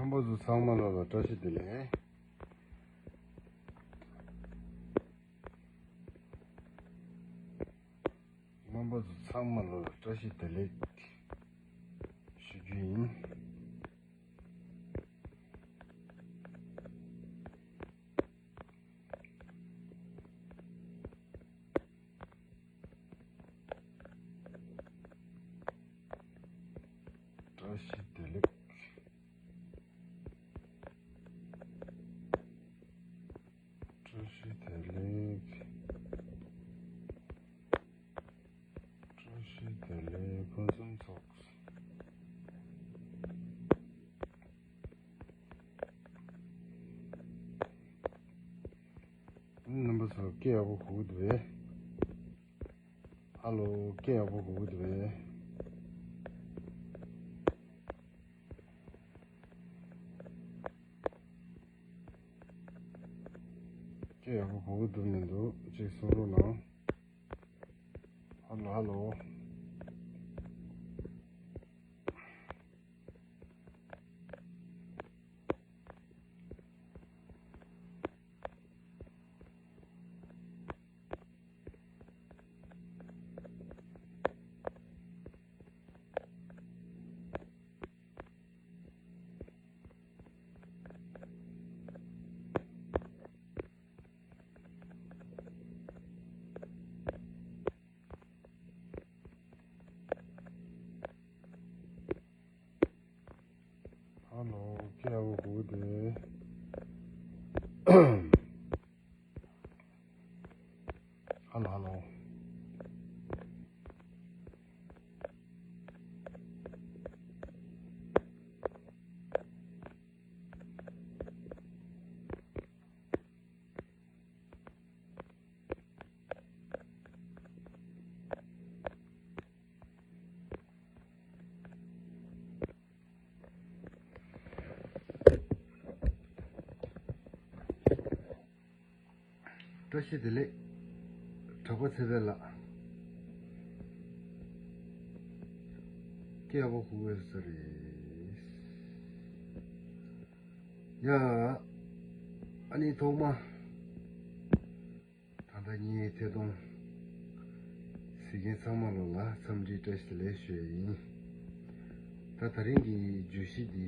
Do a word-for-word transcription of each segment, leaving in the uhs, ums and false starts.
རྣམ་པ་ཚོ་ཚང་མ་ལོ་ལ་བཀྲ་ཤིས་བདེ་ལེགས། རྣམ་པ་ཚོ་ཚང་མ་ལོ་ལ་བཀྲ་ཤིས་བདེ་ལེགས་ཞུ་རྒྱུ་ཡིན། བཀྲ་ཤིས་བདེ་ལེགས། བཀྲ་ཤིས་བདེ་ལེགས། བཀྲ་ཤིས་བདེ་ལེགས། ཕུན་སུམ་ཚོགས། རྣམ་པ་ཚོ་སྐད་ཡག་པོ་གོ་གི་འདུག་པས། ཧ་ལོ། སྐད་ཡག་པོ་གོ་གི་འདུག་པས། སྐད་ཡག་པོ་གོ་གི་འདུག་མི་འདུག་ཅིག་གསུང་རོགས་གནང་། ཧ་ལོ། ཧ་ལོ། ཧ་ལོ། སྐད་ཡག་པོ་གོ་གི་འདུག་པས། ཧ་ལོ། ཧ་ལོ། བཀྲ་ཤིས་བདེ་ལེགས། གྲགས་པ་ཚེ་འཕེལ་ལགས། སྐད་ཡག་པོ་གོ་གི་ཡོད་ས་རེད། ཡ། ཨ་ནི་ཐོག་མ། ད་ལྟ་ངའི་ཐད་གཏོང་གཟིགས་མཁན་ཚང་མ་ལོ་ལ་འཚམས་འདྲི་བཀྲ་ཤིས་བདེ་ལེགས་ཞུ་ཡ་ཡིན། ད་དེ་རིང་གི་བརྗོད་གཞི་འདི་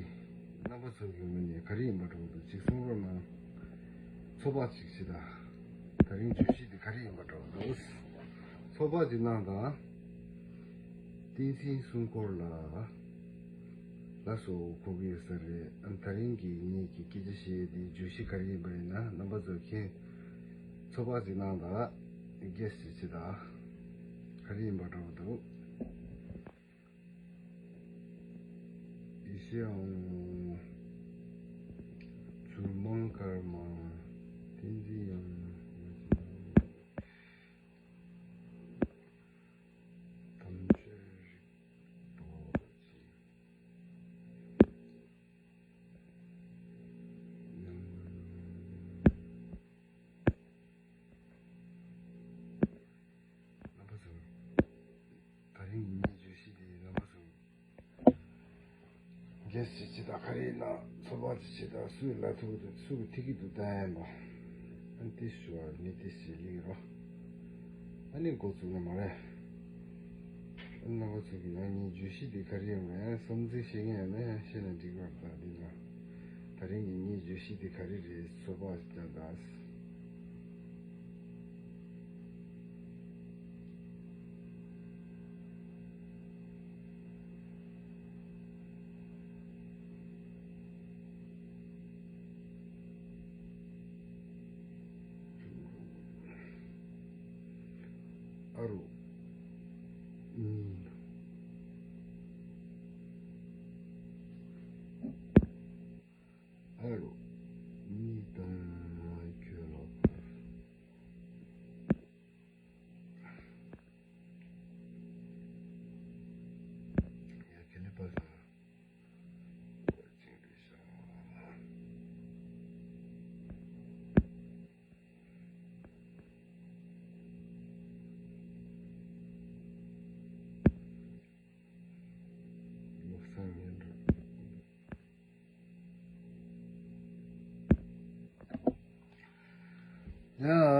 རྣམ་པ་ཚོ་གི་ངོས་ནས་ག་རེ་ཡིན་པ་འདྲ་བོ་འདུག་ཅིག་གསུང་རོགས་གནང་། ཚོད་དཔག་ཅིག་བྱེད་དང་། དེ་རིང་བརྗོད་གཞི་འདི་ག་རེ་ཡིན་པ་འདྲ་བོ་འདུག་ཚོད་དཔག་ཅིག་གནང་དང་། བསྟན་འཛིན་སྲུང་འཁོར་ལགས། ལགས་སོ། གོ་གི་ཡོད་ས་རེད། ཨ། དེ་རིང་གི་ངེད་ཀྱི་སྐད་ཆ་བཤད་ཡས་འདི་བརྗོད་གཞི་ག་རེ་ཡིན་པ་ཡིན་ན་རྣམ་པ་ཚོ་མཁྱེན། ཚོད་དཔག་ཅིག་གནང་དང་། གེ་སི་ཅིག་བྱེད་དང་། ག་རེ་ཡིན་པ་འདྲ་བོ་འདུག་ཡེ་ཤེས་དབང་མོ། ཇོ་མོ་ཀརྨ། བསྟན་འཛིན་དབྱངས། དམ་ཆོས་རིག་པ་ཅན། རྣམ་པ་ཚོ། དེ་རིང་ངའི་བརྗོད་གཞི་འདི་རྣམ་པ་ཚོ། གེ་སི་ཅིག་བྱེད་དང་། ག་རེ་ཡིན་ན་ཚོད་དཔག་ཅིག་བྱེད་དང་། སུས་ལབ་ཐུབ་ཀྱི་འདུག་སུ་གིས་ཐིག་གི་འདུག་བལྟ་ཡ་ཡིན་པ། ཨ་ནི་དེ་ཞུ་བ་མི་དེ་ཞིག་ལིག་རོ། ཨ་ནི་འགོ་བཙུགས་ན་མ་རེད། རྣམ་པ་ཚོ་གིས་ཡང་ངའི་བརྗོད་གཞི་འདི་ག་རེ་ཡིན་པ་ཡང་བསམ་ཚུལ་བཤད་མཁན་ཡོད་ན་ཡང་བཤད་ན་འགྲིག་པ་རེད། ད་འདི་ལ་དེ་རིང་གི་ངའི་བརྗོད་གཞི་འདི་ག་རེ་རེད། ཚོད་དཔག་ཅིག་བྱས་དང་། ཨ་རུ་གཉིས། ཨ་རུ་གཉིས་དང་ཁྱོད་ལ་བར། ཡ། ཁེ་ལེ་པ་ལ་ཅིང་རེ་ཤ། ལོ་གསར་ཉིན་རེད།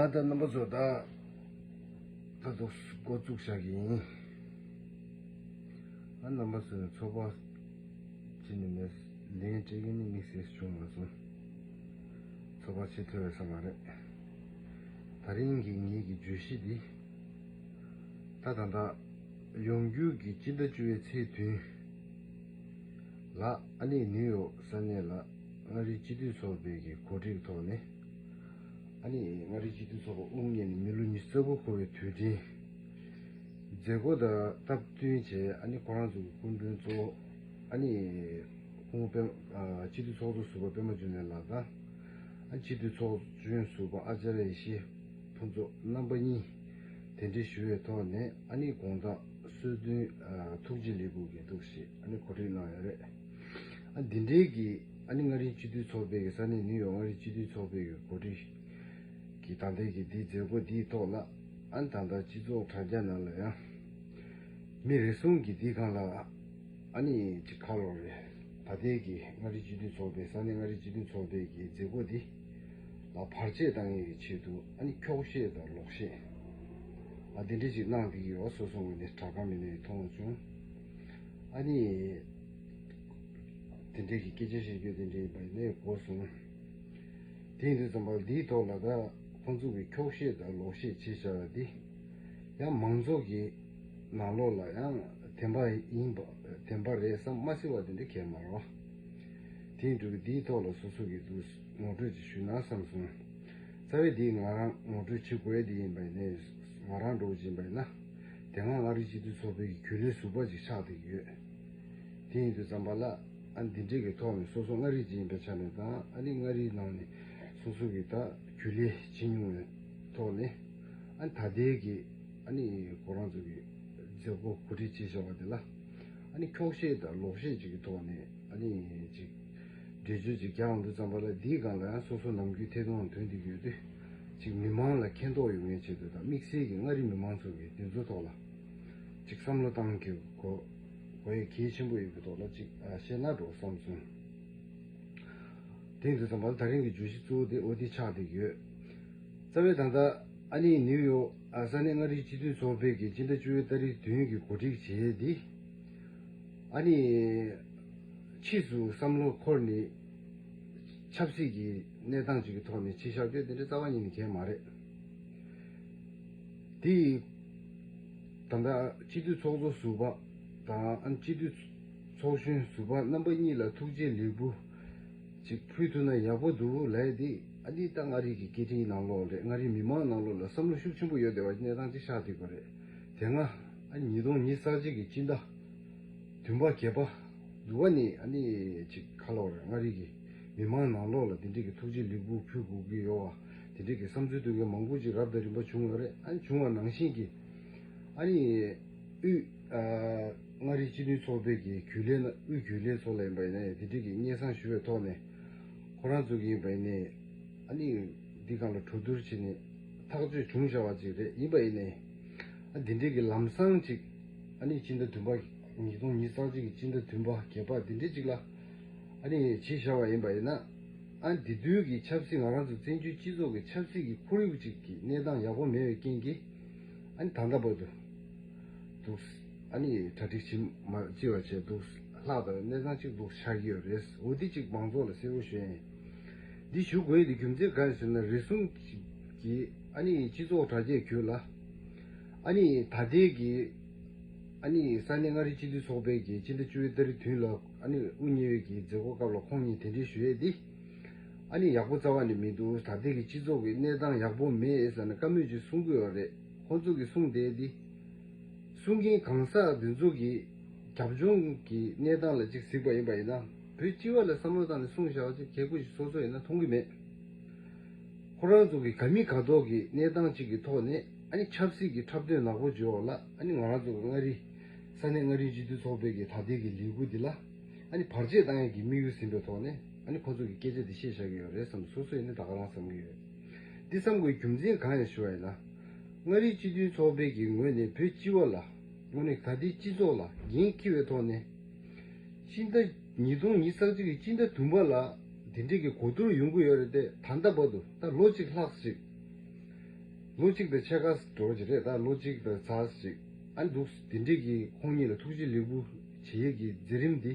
ད་རྣམ་པ་ཚོ་ད་ད་དུ་འགོ་བཙུགས་བཞག་གི་ཡིན། ཨ་རྣམ་པ་ཚོས་ཚོགས་པ་ཅི་ནས་མེད་ལན་སྤྲད་མཁན་ནི་དམིགས་བསལ་བྱུང་མ་སོང་། ཚོགས་པ་ཕྱིར་ཐོན་ཡོད་ས་མ་རེད། ད་རིང་གི་ངེད་ཀྱི་བརྗོད་གཞི་འདི། ད་ད་ལྟ་ཡོང་རྒྱུ་གི་སྤྱི་ཟླ་བཅུ་པའི་ཚེས་བདུན་ལ་ཨ་ནི་ནིའུ་ཡོག་ས་གནས་ལ་མངའ་རིས་སྤྱི་འཐུས་ཚོགས་པའི་གི་གོ་སྒྲིག་ཐོག་ནས། ཨ་ནི་མངའ་རིས་སྤྱི་འཐུས་ཚོགས་པ་དབུ་བརྙེས་ནས་མི་ལོ་ཉི་ཤུ་རྩ་དགུ་འཁོར་བའི་དུས་དྲན་མཛད་སྒོ་དང་སྟབས་བསྟུན་བྱས། ཨ་ནི་ཁོ་རང་ཚོ་གི་སྐུ་མགྲོན་གཙོ་བོ་ཨ་ནི་སྐུ་ངོ་པད་ཨ་སྤྱི་འཐུས་ཚོགས་གཙོ་ཟུར་པ་པད་མ་འབྱུང་གནས་ལགས་དང་། ཨ་སྤྱི་འཐུས་ཚོགས་གཞོན་ཟུར་པ་ཨ་ཙརྱ་ཡེ་ཤེས་ཕུན་ཚོགས་རྣམ་པ་གཉིས་གདན་འདྲེན་ཞུ་བའི་ཐོག་ནས། ཨ་ནི་དགོང་དག་གསོལ་སྟོན་ཨ་ཐུགས་རྗེ་ལེགས་འབུལ་གྱི་འདུག་ཞེས་ཨ་ནི་གོ་སྒྲིག་གནང་ཡོད་རེད། ཨ་འདི་འདྲའི་གི་ཨ་ནི་མངའ་རིས་སྤྱི་འཐུས་ཚོགས་པའི་གི་ས་གནས་ནིའུ་ཡོག་མངའ་རིས་སྤྱི་འཐུས་ཚོགས་པའི་གི་གོ་སྒྲིག་གི་ད་ལྟའི་གི་འདི་མཛད་སྒོ་འདིའི་ཐོག་ལ། ཨ་ནི་ད་ལྟ་སྤྱི་ཚོགས་དྲ་རྒྱ་ནང་ལ་ཡང་མི་རེ་ཟུང་གིས་འདིའི་སྒང་ལ་ཨ་ནི་ཅིག་ཁ་ལོ་རེད། ད་ལྟའི་གི་མངའ་རིས་སྤྱི་འཐུས་ཚོགས་པའི་ས་གནས་མངའ་རིས་སྤྱི་འཐུས་ཚོགས་པའི་གི་མཛད་སྒོ་འདི་ལ་བར་ཆད་བཏང་ཡས་ཀྱི་ཆེད་དུ་ཨ་ནི་འཁྱོག་བཤད་དང་ལོག་བཤད་ཨ་འདི་འདྲ་ཅིག་གནང་བསྡད་ཀྱི་ཡོད། སོ་སོ་ངོས་ནས་དྲ་སྒང་མི་སྣ་ཡིས་མཐོང་བྱུང་། ཨ་ནི་དེ་འདྲའི་གི་སྐད་ཆ་བཤད་རྒྱུ་དེ་འདྲ་ཡིན་པ་ཡིན་ནའི་གོ་སོང་། དེ་ཡིན་དུས་ཙམ་པ་འདིའི་ཐོག་ལ་ད་ཁོང་ཚོ་གི་འཁྱོག་བཤད་དང་ལོག་བཤད་བྱས་བཞག་པ་འདི་ཡང་མང་ཚོགས་ཀྱི་ནང་ལོགས་ལ་ཡང་བདེན་པ་ཡིན་པ་བདེན་པ་རེད་བསམ་མ་སྲིད་པ་དེ་འདྲ་གང་ཡང་མ་རེད་བ། དེ་ཡིན་དུས་འདིའི་ཐོག་ལ་སོ་སོ་གི་འདུག་ངོ་སྤྲོད་ཅིག་ཞུས་ན་བསམ་སོང་། རྩ་བའི་འདི་ང་རང་ངོ་སྤྲོད་བྱེད་དགོས་འདི་ཡིན་པ་ཡིན་ནའི། ང་རང་འགྲོ་བཞིན་པ་ཡིན་ན། དེ་སྔ་མངའ་རིས་སྤྱི་འཐུས་ཚོགས་པའི་གི་རྒྱུན་ལས་ཟུར་པ་ཅིག་ཆགས་བསྡད་ཀྱི་ཡོད། དེ་ཡིན་དུས་ཙམ་པ་ལ། ཨ་འདི་འདྲའི་གི་ཐོག་ནས་སོ་སོ་མངའ་རིས་ཅན་ཡིན་པའི་ཆ་ནས་དང་། ཨ་ནི་མངའ་རིས་ནང་ནས་སོ་སོ་གི་ད་རྒྱུན་ལས་བྱེད་མྱོང་བའི་ཐོག་ནས། ཨ་ནི་ད་ལྟའི་གི་ཨ་ནི་ཁོ་རང་ཚོ་གི་མཛད་སྒོ་གོ་སྒྲིག་བྱས་བཞག་པ་དེ་ལ། ཨ་ནི་འཁྱོག་བཤད་དང་ལོག་བཤད་ཅིག་གི་ཐོག་ནས་ཨ་ནི་ཅིག་འགྲེལ་བརྗོད་ཅིག་རྒྱག་འོང་དུས་ཙམ་པ་ལ། འདིའི་སྒང་ལ་ཡང་སོ་སོ་ནམ་རྒྱུན་ཐད་གཏོང་ཐོན་བསྡད་ཡོད་དུས། ཅིག་མི་མང་ལ་མཁྱེན་རྟོགས་ཡོང་མཁན་ཆེད་དུ་དང་། དམིགས་བསལ་གྱི་མངའ་རིས་མི་མང་ཚོ་གིས་འདི་ཚོ་ཐོག་ལ་ཅིག་བསམ་བློ་བཏང་གི་དགོས་དགོས་ཡ་གལ་ཆེན་པོ་ཡོད་པའི་ཐོག་ལ་ཅིག་ཨ་བཤད་ན་འགྲོ་བསམ་སོང་། དེ་ཡིན་དུས་ཙམ་པ་ལ་ད་རིང་གི་བརྗོད་གཞི་གཙོ་བོ་དེ་འོ་དེ་ཆགས་བསྡད་ཡོད། རྩ་བའི་ད་ལྟ་ཨ་ནི་ནིའུ་ཡོག་ཨ་ས་གནས་མངའ་རིས་སྤྱི་འཐུས་ཚོགས་པའི་གི་སྤྱི་ཟླ་བཅུ་པའི་ཏ་རིག་བདུན་གྱི་གོ་སྒྲིག་བྱས་ཏེ། ཨ་ནི་ཕྱིས་སུ་བསམ་བློ་འཁོར་ནས་ཆབ་སྲིད་ཀྱི་གནས་སྟངས་ཅིག་གི་ཐོག་ནས་བྱས་བཞག་རྒྱུ་དེ་འདྲ་རྩ་བ་ཉིད་ནས་གང་ཡང་མ་རེད། དེ་ཡིས་ད་ལྟ་སྤྱི་འཐུས་ཚོགས་གཙོ་ཟུར་པ་དང་། ཨ་ནི་སྤྱི་འཐུས་ཚོགས་གཞོན་ཟུར་པ་རྣམ་པ་གཉིས་ལ་ཐུགས་རྗེ་ལེགས་འབུལ་ཅིག་ཕུལ་ཐུབ་ན་ཡག་པོ་འདུག་ལབ་ཡ་དེ། ཨ་ནི་ད་མངའ་རིས་ཀྱི་སྐད་འཕྲིན་ནང་ལོགས་རེད། མངའ་རིས་མི་མང་ནང་ལོགས་ལ་བསམ་བློ་ཤུགས་ཆེན་པོ་ཡོད་བསྡད་པ་གནས་སྟངས་ཅིག་ཆགས་བསྡད་ཡོད་རེད། དེ་སྔ་ཨ་ནི་ཉིས་སྟོང་ཉི་ཤུ་རྩ་གཅིག་གི་སྤྱི་ཟླ་བདུན་པ་བརྒྱད་པ་དུ་བ་ནས་ཨ་ནི་ཅིག་ཁ་ལོ་རེད། མངའ་རིས་ཀྱི་མི་མང་ནང་ལོགས་ལ་དེ་འདྲའི་གི་ཐུགས་རྗེ་ལེགས་འབུལ་ཕུལ་དགོས་ཀྱི་ཡོད་པ། དེ་འདྲའི་གི་བསམ་ཚུལ་འདོན་མཁན་མང་པོ་ཅིག་རབ་དང་རིམ་པ་བྱུང་ཡོད་རེད། ཨ་ནི་བྱུང་བ་ནང་བཞིན་གྱི་ཨ་ནི་དབུས་ཨ་མངའ་རིས་སྤྱི་མཐུན་ཚོགས་པའི་གི་རྒྱུན་ལས་ན། དབུས་རྒྱུན་ལས་ཚོ་ལ་ཡིན་པ་ཡིན་ན་ཡང་དེ་འདྲའི་གི་སྙན་སེང་ཞུ་བའི་ཐོག་ནས། ཁོ་རང་ཚོ་གི་ཡིན་པ་ཡིན་ནའི་ཨ་ནི་འདི་སྒང་ལ་གྲོས་བསྡུར་བྱས་ནས་ཐག་གཅོད་བྱུང་བཞག་པ་ཅིག་རེད། ཡིན་པ་ཡིན་ནའི་ཨ་འདི་འདྲའི་གི་ལམ་སང་ཅིག་ཨ་ནི་སྤྱི་ཟླ་བདུན་པ། ཉིས་སྟོང་ཉི་ཤུ་རྩ་གཅིག་གི་སྤྱི་ཟླ་བདུན་པ་བརྒྱད་པ་འདི་འདྲའི་ཅིག་ལ་ཨ་ནི་བྱས་བཞག་པ་ཡིན་པ་ཡིན་ན། ཨ་ནི་དེ་དུས་ཀྱི་ཆབ་སྲིད། ང་རང་ཚོ་བཙན་བྱོལ་སྤྱི་ཚོགས་ཀྱི་ཆབ་སྲིད་ཀྱི་ཁོར་ཡུག་ཅིག་གི་གནས་སྟངས་ཡག་པོ་མེད་པའི་རྐྱེན་གྱིས། ཨ་ནི་ད་ལྟ་བར་དུ་འདུག་ཨ་ནི་གྲ་སྒྲིག་བྱེད་མ་བྱས་པ་བྱས་འདུག་ལྷག་ཏུ་གནས་སྟངས་ཅིག་འདུག་ཆགས་ཀྱི་ཡོད་རེད། འོ་འདི་ཅིག་མང་ཚོགས་ལ་གསལ་པོ་ཞུ་ཡ་ཡིན། འདི་ཞུ་དགོས་ཡ་དེ་རྒྱུ་མཚན་གང་ཡིན་ཟེར་ན། རེ་ཟུང་གིས་ཨ་ནི་སྤྱི་ཚོགས་དྲ་རྒྱའི་བརྒྱུད་ལ་ཨ་ནི་ད་ལྟའི་གི་ཨ་ནི་ས་གནས་མངའ་རིས་སྤྱི་འཐུས་ཚོགས་པའི་གི་སྤྱི་ཟླ་བཅུ་པའི་ཏ་རིག་བདུན་ལ་ཨ་ནི་དབུ་བརྙེས་པའི་གི་མཛད་སྒོ་སྐབས་ལ་ཁོང་ཉིད་དེ་འདྲའི་ཞུ་ཡས་འདི་ཨ་ནི་ཡག་པོ་རྩ་བ་ནས་མི་འདུག་ད་ལྟའི་གི་སྤྱི་ཚོགས་ཀྱི་གནས་སྟངས་ཡག་པོ་མེད་ཟེར་ནས་བཀའ་མོལ་ཅིག་གསུང་གི་ཡོད་རེད། ཁོང་ཚོ་གིས་གསུངས་བསྡད་འདི། གསུང་མཁན་གང་ཟག་འདི་ཚོ་གི་རྒྱབ་ལྗོངས་ཀྱི་གནས་སྟངས་ལ་ཅིག་གཟིགས་པ་ཡིན་པ་ཡིན་ན། བོད་སྤྱི་པ་ལ་བསམ་བློ་བཏང་ནས་གསུངས་བཞག་པ་ཅིག་གལ་པོ་ཞིག་སོ་སོ་ཡིན་ན་མཐོང་གི་མེད། ཁོ་རང་ཚོ་གི་ག་མི་ག་ཐོག་གི་གནས་སྟངས་ཅིག་གི་ཐོག་ནས་ཨ་ནི་ཆབ་སྲིད་ཀྱི་འཁྲབ་སྟོན་ནག་པོ་བྱེད་འོག་ལ། ཨ་ནི་ང་རང་ཚོ་གི་མངའ་རིས་ས་གནས་མངའ་རིས་སྤྱི་འཐུས་ཚོགས་པའི་གི་ད་ལྟའི་གི་ལས་འགུལ་འདི་ལ་ཨ་ནི་བར་ཆད་བཏང་ཡས་ཀྱི་དམིགས་ཡུལ་ཟིན་པའི་ཐོག་ནས་ཨ་ནི་ཁོ་ཚོ་གི་སྐད་ཆ་འདི་བཤད་བཞག་གི་ཡོད་རེད་བསམ། སོ་སོ་ཡིན་ན་ད་ག་རང་བསམ་གི་ཡོད། འདི་བསམ་དགོས་རྒྱུ་མཚན་གང་ཡིན་ཞུ་བ་ཡིན་ན། མངའ་རིས་སྤྱི་འཐུས་ཚོགས་པའི་གི་ངོས་ནས་བོད་སྤྱི་པ་ལ་དངོས་གནས་ད་ལྟའི་སྤྱི་ཚོགས་ལ་འགན་འཁྱེར་བའི་ཐོག་ནས། སྤྱི་ཟླ་ཉིས་སྟོང་ཉི་ཤུ་རྩ་གཅིག་གི་སྤྱི་ཟླ་བདུན་པ་ལ་དེ་འདྲའི་གི་གོ་བསྡུར་ཡོང་གི་ཡོད་རེད་དེ། ད་ལྟ་བར་དུ་ད་ལོ་གཅིག་ལྷག་ཅིག་ ལོ་གཅིག་དང་ཕྱེད་ཀ་འགྲོ་གི་རེད། ད་ལོ་གཅིག་དང་ཚར་ཅིག་ཨ་འདུག་དེ་འདྲས་ཀྱི་ཁོང་གཉིས་ལ་ཐུགས་རྗེ་ལེགས་འབུལ་བྱེད་ཡས་ཀྱི་མཛད་རིམ་འདི་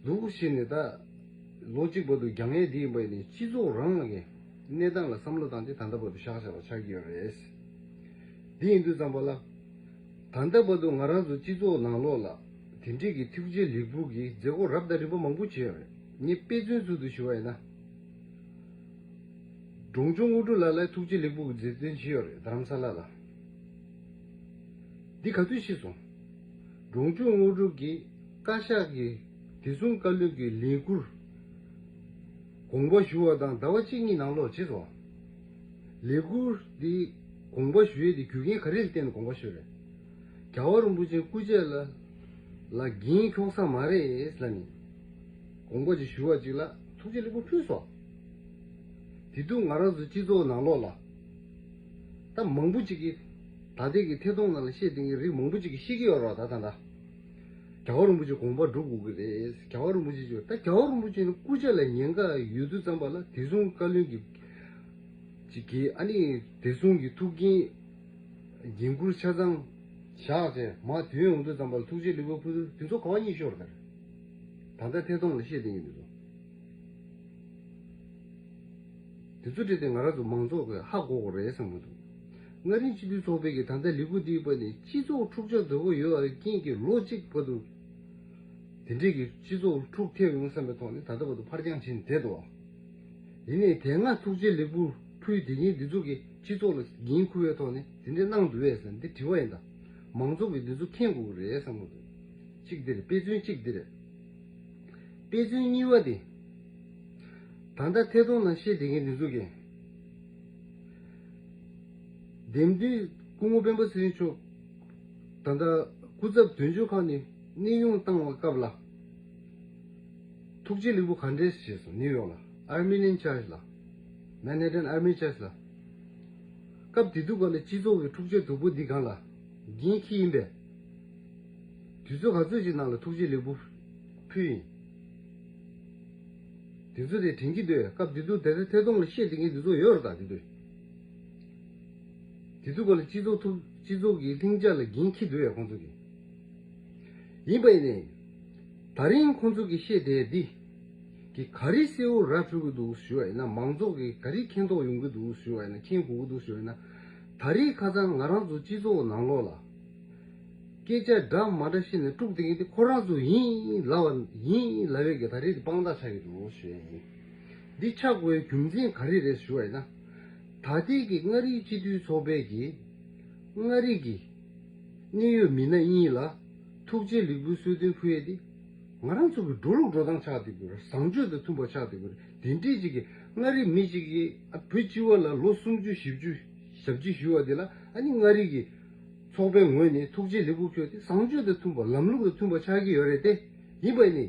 འདུག་བྱས་ནས། ད་ལོ་གཅིག་བར་དུ་རྒྱང་ཡས་འདི་ཡིན་པ་ཡིན་ནའི་སྤྱི་ཚོགས་རང་ལ་གི་གནས་སྟངས་ལ་བསམ་བློ་བཏང་སྟེ་ད་ལྟ་བར་དུ་བཞག་བཞག་པ་ཆགས་ཀྱི་ཡོད་རེད། འདི་ཡིན་དུས་ཙམ་པ་ལ། ད་ལྟ་བར་དུ་ང་རང་ཚོ་སྤྱི་ཚོགས་ནང་ལོགས་ལ་དེ་འདྲས་ཀྱི་ཐུགས་རྗེ་ལེགས་འབུལ་གྱི་མཛད་སྒོ་རབ་དང་རིམ་པ་མང་པོ་བྱས་ཡོད་རེད། ངས་དཔེ་མཚོན་ཚུལ་དུ་ཞུ་བ་ཡིན་ན། འབྲོང་ཆུང་དངོས་གྲུབ་ལགས་ལ་ཐུགས་རྗེ་ལེགས་འབུལ་གྱི་མཛད་དོན་བྱས་ཡོད་རེད། རྡ་རམ་ས་ལ་ལ། འདི་ག་དུས་ཤེས་སོང་། འབྲོང་ཆུང་དངོས་གྲུབ་ཀྱིས་བཀའ་ཤག་གི་བདེ་སྲུང་བཀའ་བློན་གྱི་ལས་ཁུར་དགོངས་པ་ཞུ་བ་དང་ཟླ་བ་གཅིག་གཉིས་ནང་ལོགས་བྱས་སོང་། ལས་ཁུར་འདི་དགོངས་པ་ཞུ་ཡས་དེ་རྒྱུ་རྐྱེན་ག་རེ་ལ་བརྟེན་ནས་དགོངས་པ་ཞུས་རེད། རྒྱལ་བ་རིན་པོ་ཆེའི་སྐུ་ཕྱྭ་ལ་ལ་འགན་འཁྱོག་ས་མ་རེད་ལབ་ནས་དགོངས་པ་ཅིག་ཞུ་བ་ཅིག་ལ་ཐུགས་རྗེ་ལེགས་འབུལ་ཕུལ་སོང་། དེ་དུས་ང་རང་ཚོ་སྤྱི་ཚོགས་ནང་ལོགས་ལ་ད་མང་པོ་ཅིག་གིས་ད་ལྟའི་གི་ཐད་གཏོང་ནང་ལ་བཤད་བསྡད་མཁན་རིགས་མང་པོ་ཅིག་གིས་ཤེས་ཀྱི་ཡོད་རེད་བ། ད་ད་ད་རྒྱལ་བ་རིན་པོ་ཆེ་དགོངས་པ་སྒྲུབ་དགོས་ཀྱི་རེད། རྒྱལ་བ་རིན་པོ་ཆེ་ཅིག་ད་རྒྱལ་བ་རིན་པོ་ཆེ་ནི་སྐུ་ཕྱྭ་ལ་ཉེན་ཁ་ཡོད་དུས་ཙམ་པ་ལ་བདེ་སྲུང་བཀའ་བློན་གྱི་ཅིག་གིས་ཨ་ནི་བདེ་སྲུང་གི་ཐུགས་འགན་འགན་འཁུར་ཆ་ཚང་བཞག་བྱས་མར་ཐོན་ཡོང་དུས་ཙམ་པ་ལ་ཐུགས་རྗེ་ལེགས་འབུལ་ཕུལ་དུས་དེ་ཚོ་ག་བ་ཉིད་ཤོར་ད་རེད། ད་ལྟ་ཐད་གཏོང་ལ་བཤད་བསྡད་མཁན་དེ་ཚོ། དེ་ཚོ་བྲིས་ཏེ་ང་རང་ཚོ་མང་ཚོགས་ཀྱིས་ཧ་གོ་དགོས་རེད་བསམ་གྱི་འདུག་མངའ་རིས་སྤྱི་འཐུས་ཚོགས་པའི་གི་ད་ལྟ་ལས་འགུལ་འདིའི་བར་ནས་སྤྱི་ཚོགས་འཁྲུག་ཆ་དོད་པོ་ཡོད་པའི་རྐྱེན་གྱིས་ལོ་གཅིག་བར་དུ་དེ་འདྲས་ཀྱི་སྤྱི་ཚོགས་འཁྲུག་ཐེབས་ཡོང་བསམ་པའི་ཐོག་ནས་ད་ལྟ་བར་དུ་ཕར་འགྱངས་བྱས་ནས་བསྡད་འདུག་ཡིན་ནའི་དེ་སྔ་ཐུགས་རྗེ་ལེགས་འབུལ་ཕུལ་བསྡད་མཁན་འདི་ཚོ་གིས་སྤྱི་ཚོགས་ལ་འགན་འཁུར་བའི་ཐོག་ནས་དེ་འདྲས་གནང་འདུག་བས་ཟེར་འདི་དྲི་བ་ཡིན་ད། མང་ཚོགས་ཀྱིས་འདི་ཚོ་མཁྱེན་དགོས་ཀྱི་རེད་བསམ་གྱི་འདུག་གཅིག་འདི་རེད། དཔེ་མཚོན་གཅིག་འདི་རེད། དཔེ་མཚོན་གཉིས་པ་དེ། ད་ལྟ་ཐད་གཏོང་ནང་བཤད་བསྡད་མཁན་འདི་ཚོ་གིས། འདེམས་ཐོན་སྐུ་ངོ་སྤེན་པ་ཚེ་རིང་མཆོག་ད་ལྟ་སྐུ་ཚབ་དོན་གཅོད་ཁང་ནས་གནས་དབྱུང་བཏང་བའི་སྐབས་ལ། ཐུགས་རྗེ་ལེགས་འབུལ་ག་འདྲས་བྱས་སོང་། ནིའུ་ཡོག་ལ་Armenian Church ལ། Manhattan Armenian Church ལ། སྐབས་དེ་དུས་སྒང་ལ་སྤྱི་ཚོགས་ཀྱི་འཁྲུག་ཆ་དོད་པོ་འདི་སྒང་ལ་འགན་འཁྱེར་ཡིན་པས། དུས་ཚོད་ག་ཚོད་ཅིག་ནང་ལ་ཐུགས་རྗེ་ལེགས་འབུལ་ཕུལ་ཡིན། དུས་ཚོད་དེ་དྲན་གྱི་འདུག་སྐབས་དེ་དུས་དེ་ཚོ་ཐད་གཏོང་ལ་བཤད་བསྡད་མཁན་དེ་ཚོ་ཡོད་རེད་ད་དེ་དུས། དེ་དུས་སྒང་ལ་སྤྱི་ཚོགས་ཐུག་སྤྱི་ཚོགས་ཀྱི་ལྷིང་འཇགས་ལ་འགན་འཁྱེར་འདུག་ཡ་ཁོང་ཚོ་གིས། ཡིན་པ་ཡིན་ནའི། ད་རིང་ཁོང་ཚོ་གིས་བཤད་བསྡད་འདི། གི་ག་རེ་གསལ་བོ་ར་འཕྲོད་ཀྱི་འདུག་ཞུ་བ་ཡིན་ན། མང་ཚོགས་ཀྱིས་ག་རེ་མཁྱེན་རྟོགས་ཡོང་གི་འདུག་ཞུ་བ་ཡིན་ན། མཁྱེན་དགོས་ཀྱི་འདུག་ཞུ་བ་ཡིན་ན། ད་རེས་ཁ་སང་ང་རང་ཚོ་སྤྱི་ཚོགས་ནང་ལོགས་ལ། སྐད་ཆ་འདྲ་མ་འདྲ་བཤད་ནས་དཀྲུགས་བསྡད་མཁན་དེ་ཁོ་རང་ཚོ་ཡིན་ལབ་པ་ཡིན་ལབ་པའི་གི་ད་རེས་དེ་དཔང་རྟགས་ཆགས་ཀྱི་འདུག་ཞུ་ཡ་ཡིན། འདི་ཆགས་དགོས་པའི་རྒྱུ་མཚན་ག་རེ་རེད་ཞུ་བ་ཡིན་ན། ད་ལྟའི་གི་མངའ་རིས་སྤྱི་འཐུས་ཚོགས་པའི་གི་མངའ་རིས་ཀྱི་གནད་ཡོད་མི་སྣ་གཉིས་ལ་ཐུགས་རྗེ་ལེགས་འབུལ་གསོལ་སྟོན་ཕུལ་ཡས་དེ་ང་རང་ཚོ་གི་འགྲོ་ལུགས་འགྲོ་སྟངས་ཆགས་བསྡད་དགོས་རེད། བཟང་སྤྱོད་དང་མཐུན་པ་ཆགས་བསྡད་དགོས་རེད། དེ་འདྲས་ཅིག་གི་མངའ་རིས་མི་ཅིག་གིས་ཨ་བོད་སྤྱི་བ་ལ་ལོ་སུམ་ཅུ་བཞི་བཅུ་ཞབས་ཕྱི་ཞུ་བ་དེ་ལ་ཨ་ནི་མངའ་རིས་ཀྱི་ཚོགས་པའི་ངོས་ནས་ཐུགས་རྗེ་ལེགས་འབུལ་ཕུལ་ཏེ་བཟང་སྤྱོད་དང་མཐུན་པ་ལམ་ལུགས་དང་མཐུན་པ་ཆགས་ཀྱི་ཡོད་རེད་དེ། ཡིན་པ་ནི།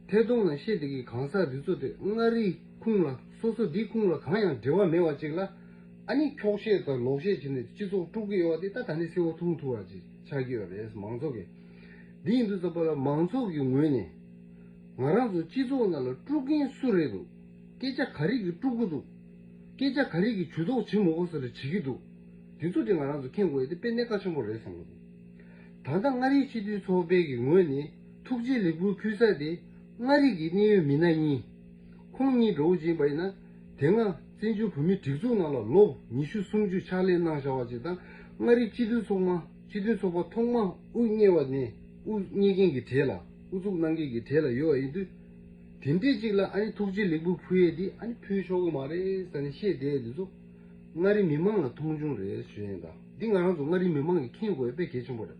ཐད་གཏོང་ནང་བཤད་བསྡད་ཀྱི་གང་ཟག་འདི་ཚོ་དེ་མངའ་རིས་ཁུངས་ལ་སོ་སོ་འདི་ཁུངས་ལ་གང་ཡང་འབྲེལ་བ་མེད་པ་ཅིག་ལ་ཨ་ནི་འཁྱོག་བཤད་དང་ལོག་བཤད་བྱས་ནས་སྤྱི་ཚོགས་དཀྲུག་གི་ཡོད་པ་དེ་ད་ད་ནི་གསལ་བོ་མཐོང་ཐུབ་པ་ཅིག་ཆགས་ཀྱི་ཡོད་རེད་མང་ཚོགས་ཀྱིས། འདི་ཡིན་དུས་ཙམ་པ་ལ་མང་ཚོགས་ཀྱི་ངོས་ནས་ང་རང་ཚོ་སྤྱི་ཚོགས་ནང་ལ་དཀྲུག་མཁན་སུ་རེད་འདུག་སྐད་ཆ་ག་རེ་གིས་དཀྲུག་གི་འདུག་སྐད་ཆ་ག་རེ་གིས་ཇུས་གཏོགས་བྱེད་མི་དགོས་ས་ལ་བྱེད་ཀྱི་འདུག་དེ་ཚོ་དེ་ང་རང་ཚོ་མཁྱེན་དགོས་ཡ་དེ་དཔེ་གནད་འགག་ཆེན་པོ་རེད་བསམ་གྱི་འདུག་ད་ལྟ་མངའ་རིས་སྤྱི་འཐུས་ཚོགས་པའི་གི་ངོས་ནས་ཐུགས་རྗེ་ལེགས་འབུལ་ཕུལ་ས་དེ་མངའ་རིས་ཀྱི་གནད་ཡོད་མི་སྣ་གཉིས། ཁོང་གཉིས་འདྲ་བོ་ཅིག་ཡིན་པ་ཡིན་ན་དེ་སྔ་བཙན་བྱོལ་བོད་མིའི་སྒྲིག་འཛུགས་ནང་ལ་ལོ་ཉི་ཤུ་སུམ་ཅུ་ཕྱག་ལས་གནང་བཞག་པ་ཅིག་དང་མངའ་རིས་སྤྱི་འཐུས་ཚོགས་མ་སྤྱི་འཐུས་ཚོགས་པ་ཐོག་མ་དབུ་བརྙེས་པ་ནས་དབུ་བརྙེས་མཁན་གྱི་གྲས་ལ་དབུ་འཛུགས་གནང་མཁན་གྱི་གྲས་ལ་ཡོད་པ་ཡིན་དུས། དེ་འདྲས་ཅིག་ལ་ཨ་ནི་ཐུགས་རྗེ་ལེགས་འབུལ་ཕུལ་ཡས་འདི་ཨ་ནི་ཕུལ་ཆོག་གི་མ་རེད་ཟེར་ནས་བཤད་བསྡད་ཡས་འདི་ཚོ་མངའ་རིས་མི་མང་ལ་མཐོང་ཆུང་རེད་ཞུ་ཡས་ཡིན་ད། འདི་ང་རང་ཚོ་མངའ་རིས་མི་མང་གིས་མཁྱེན་དགོས་ཡས་དཔེ་གལ་ཆེན་པོ་རེད།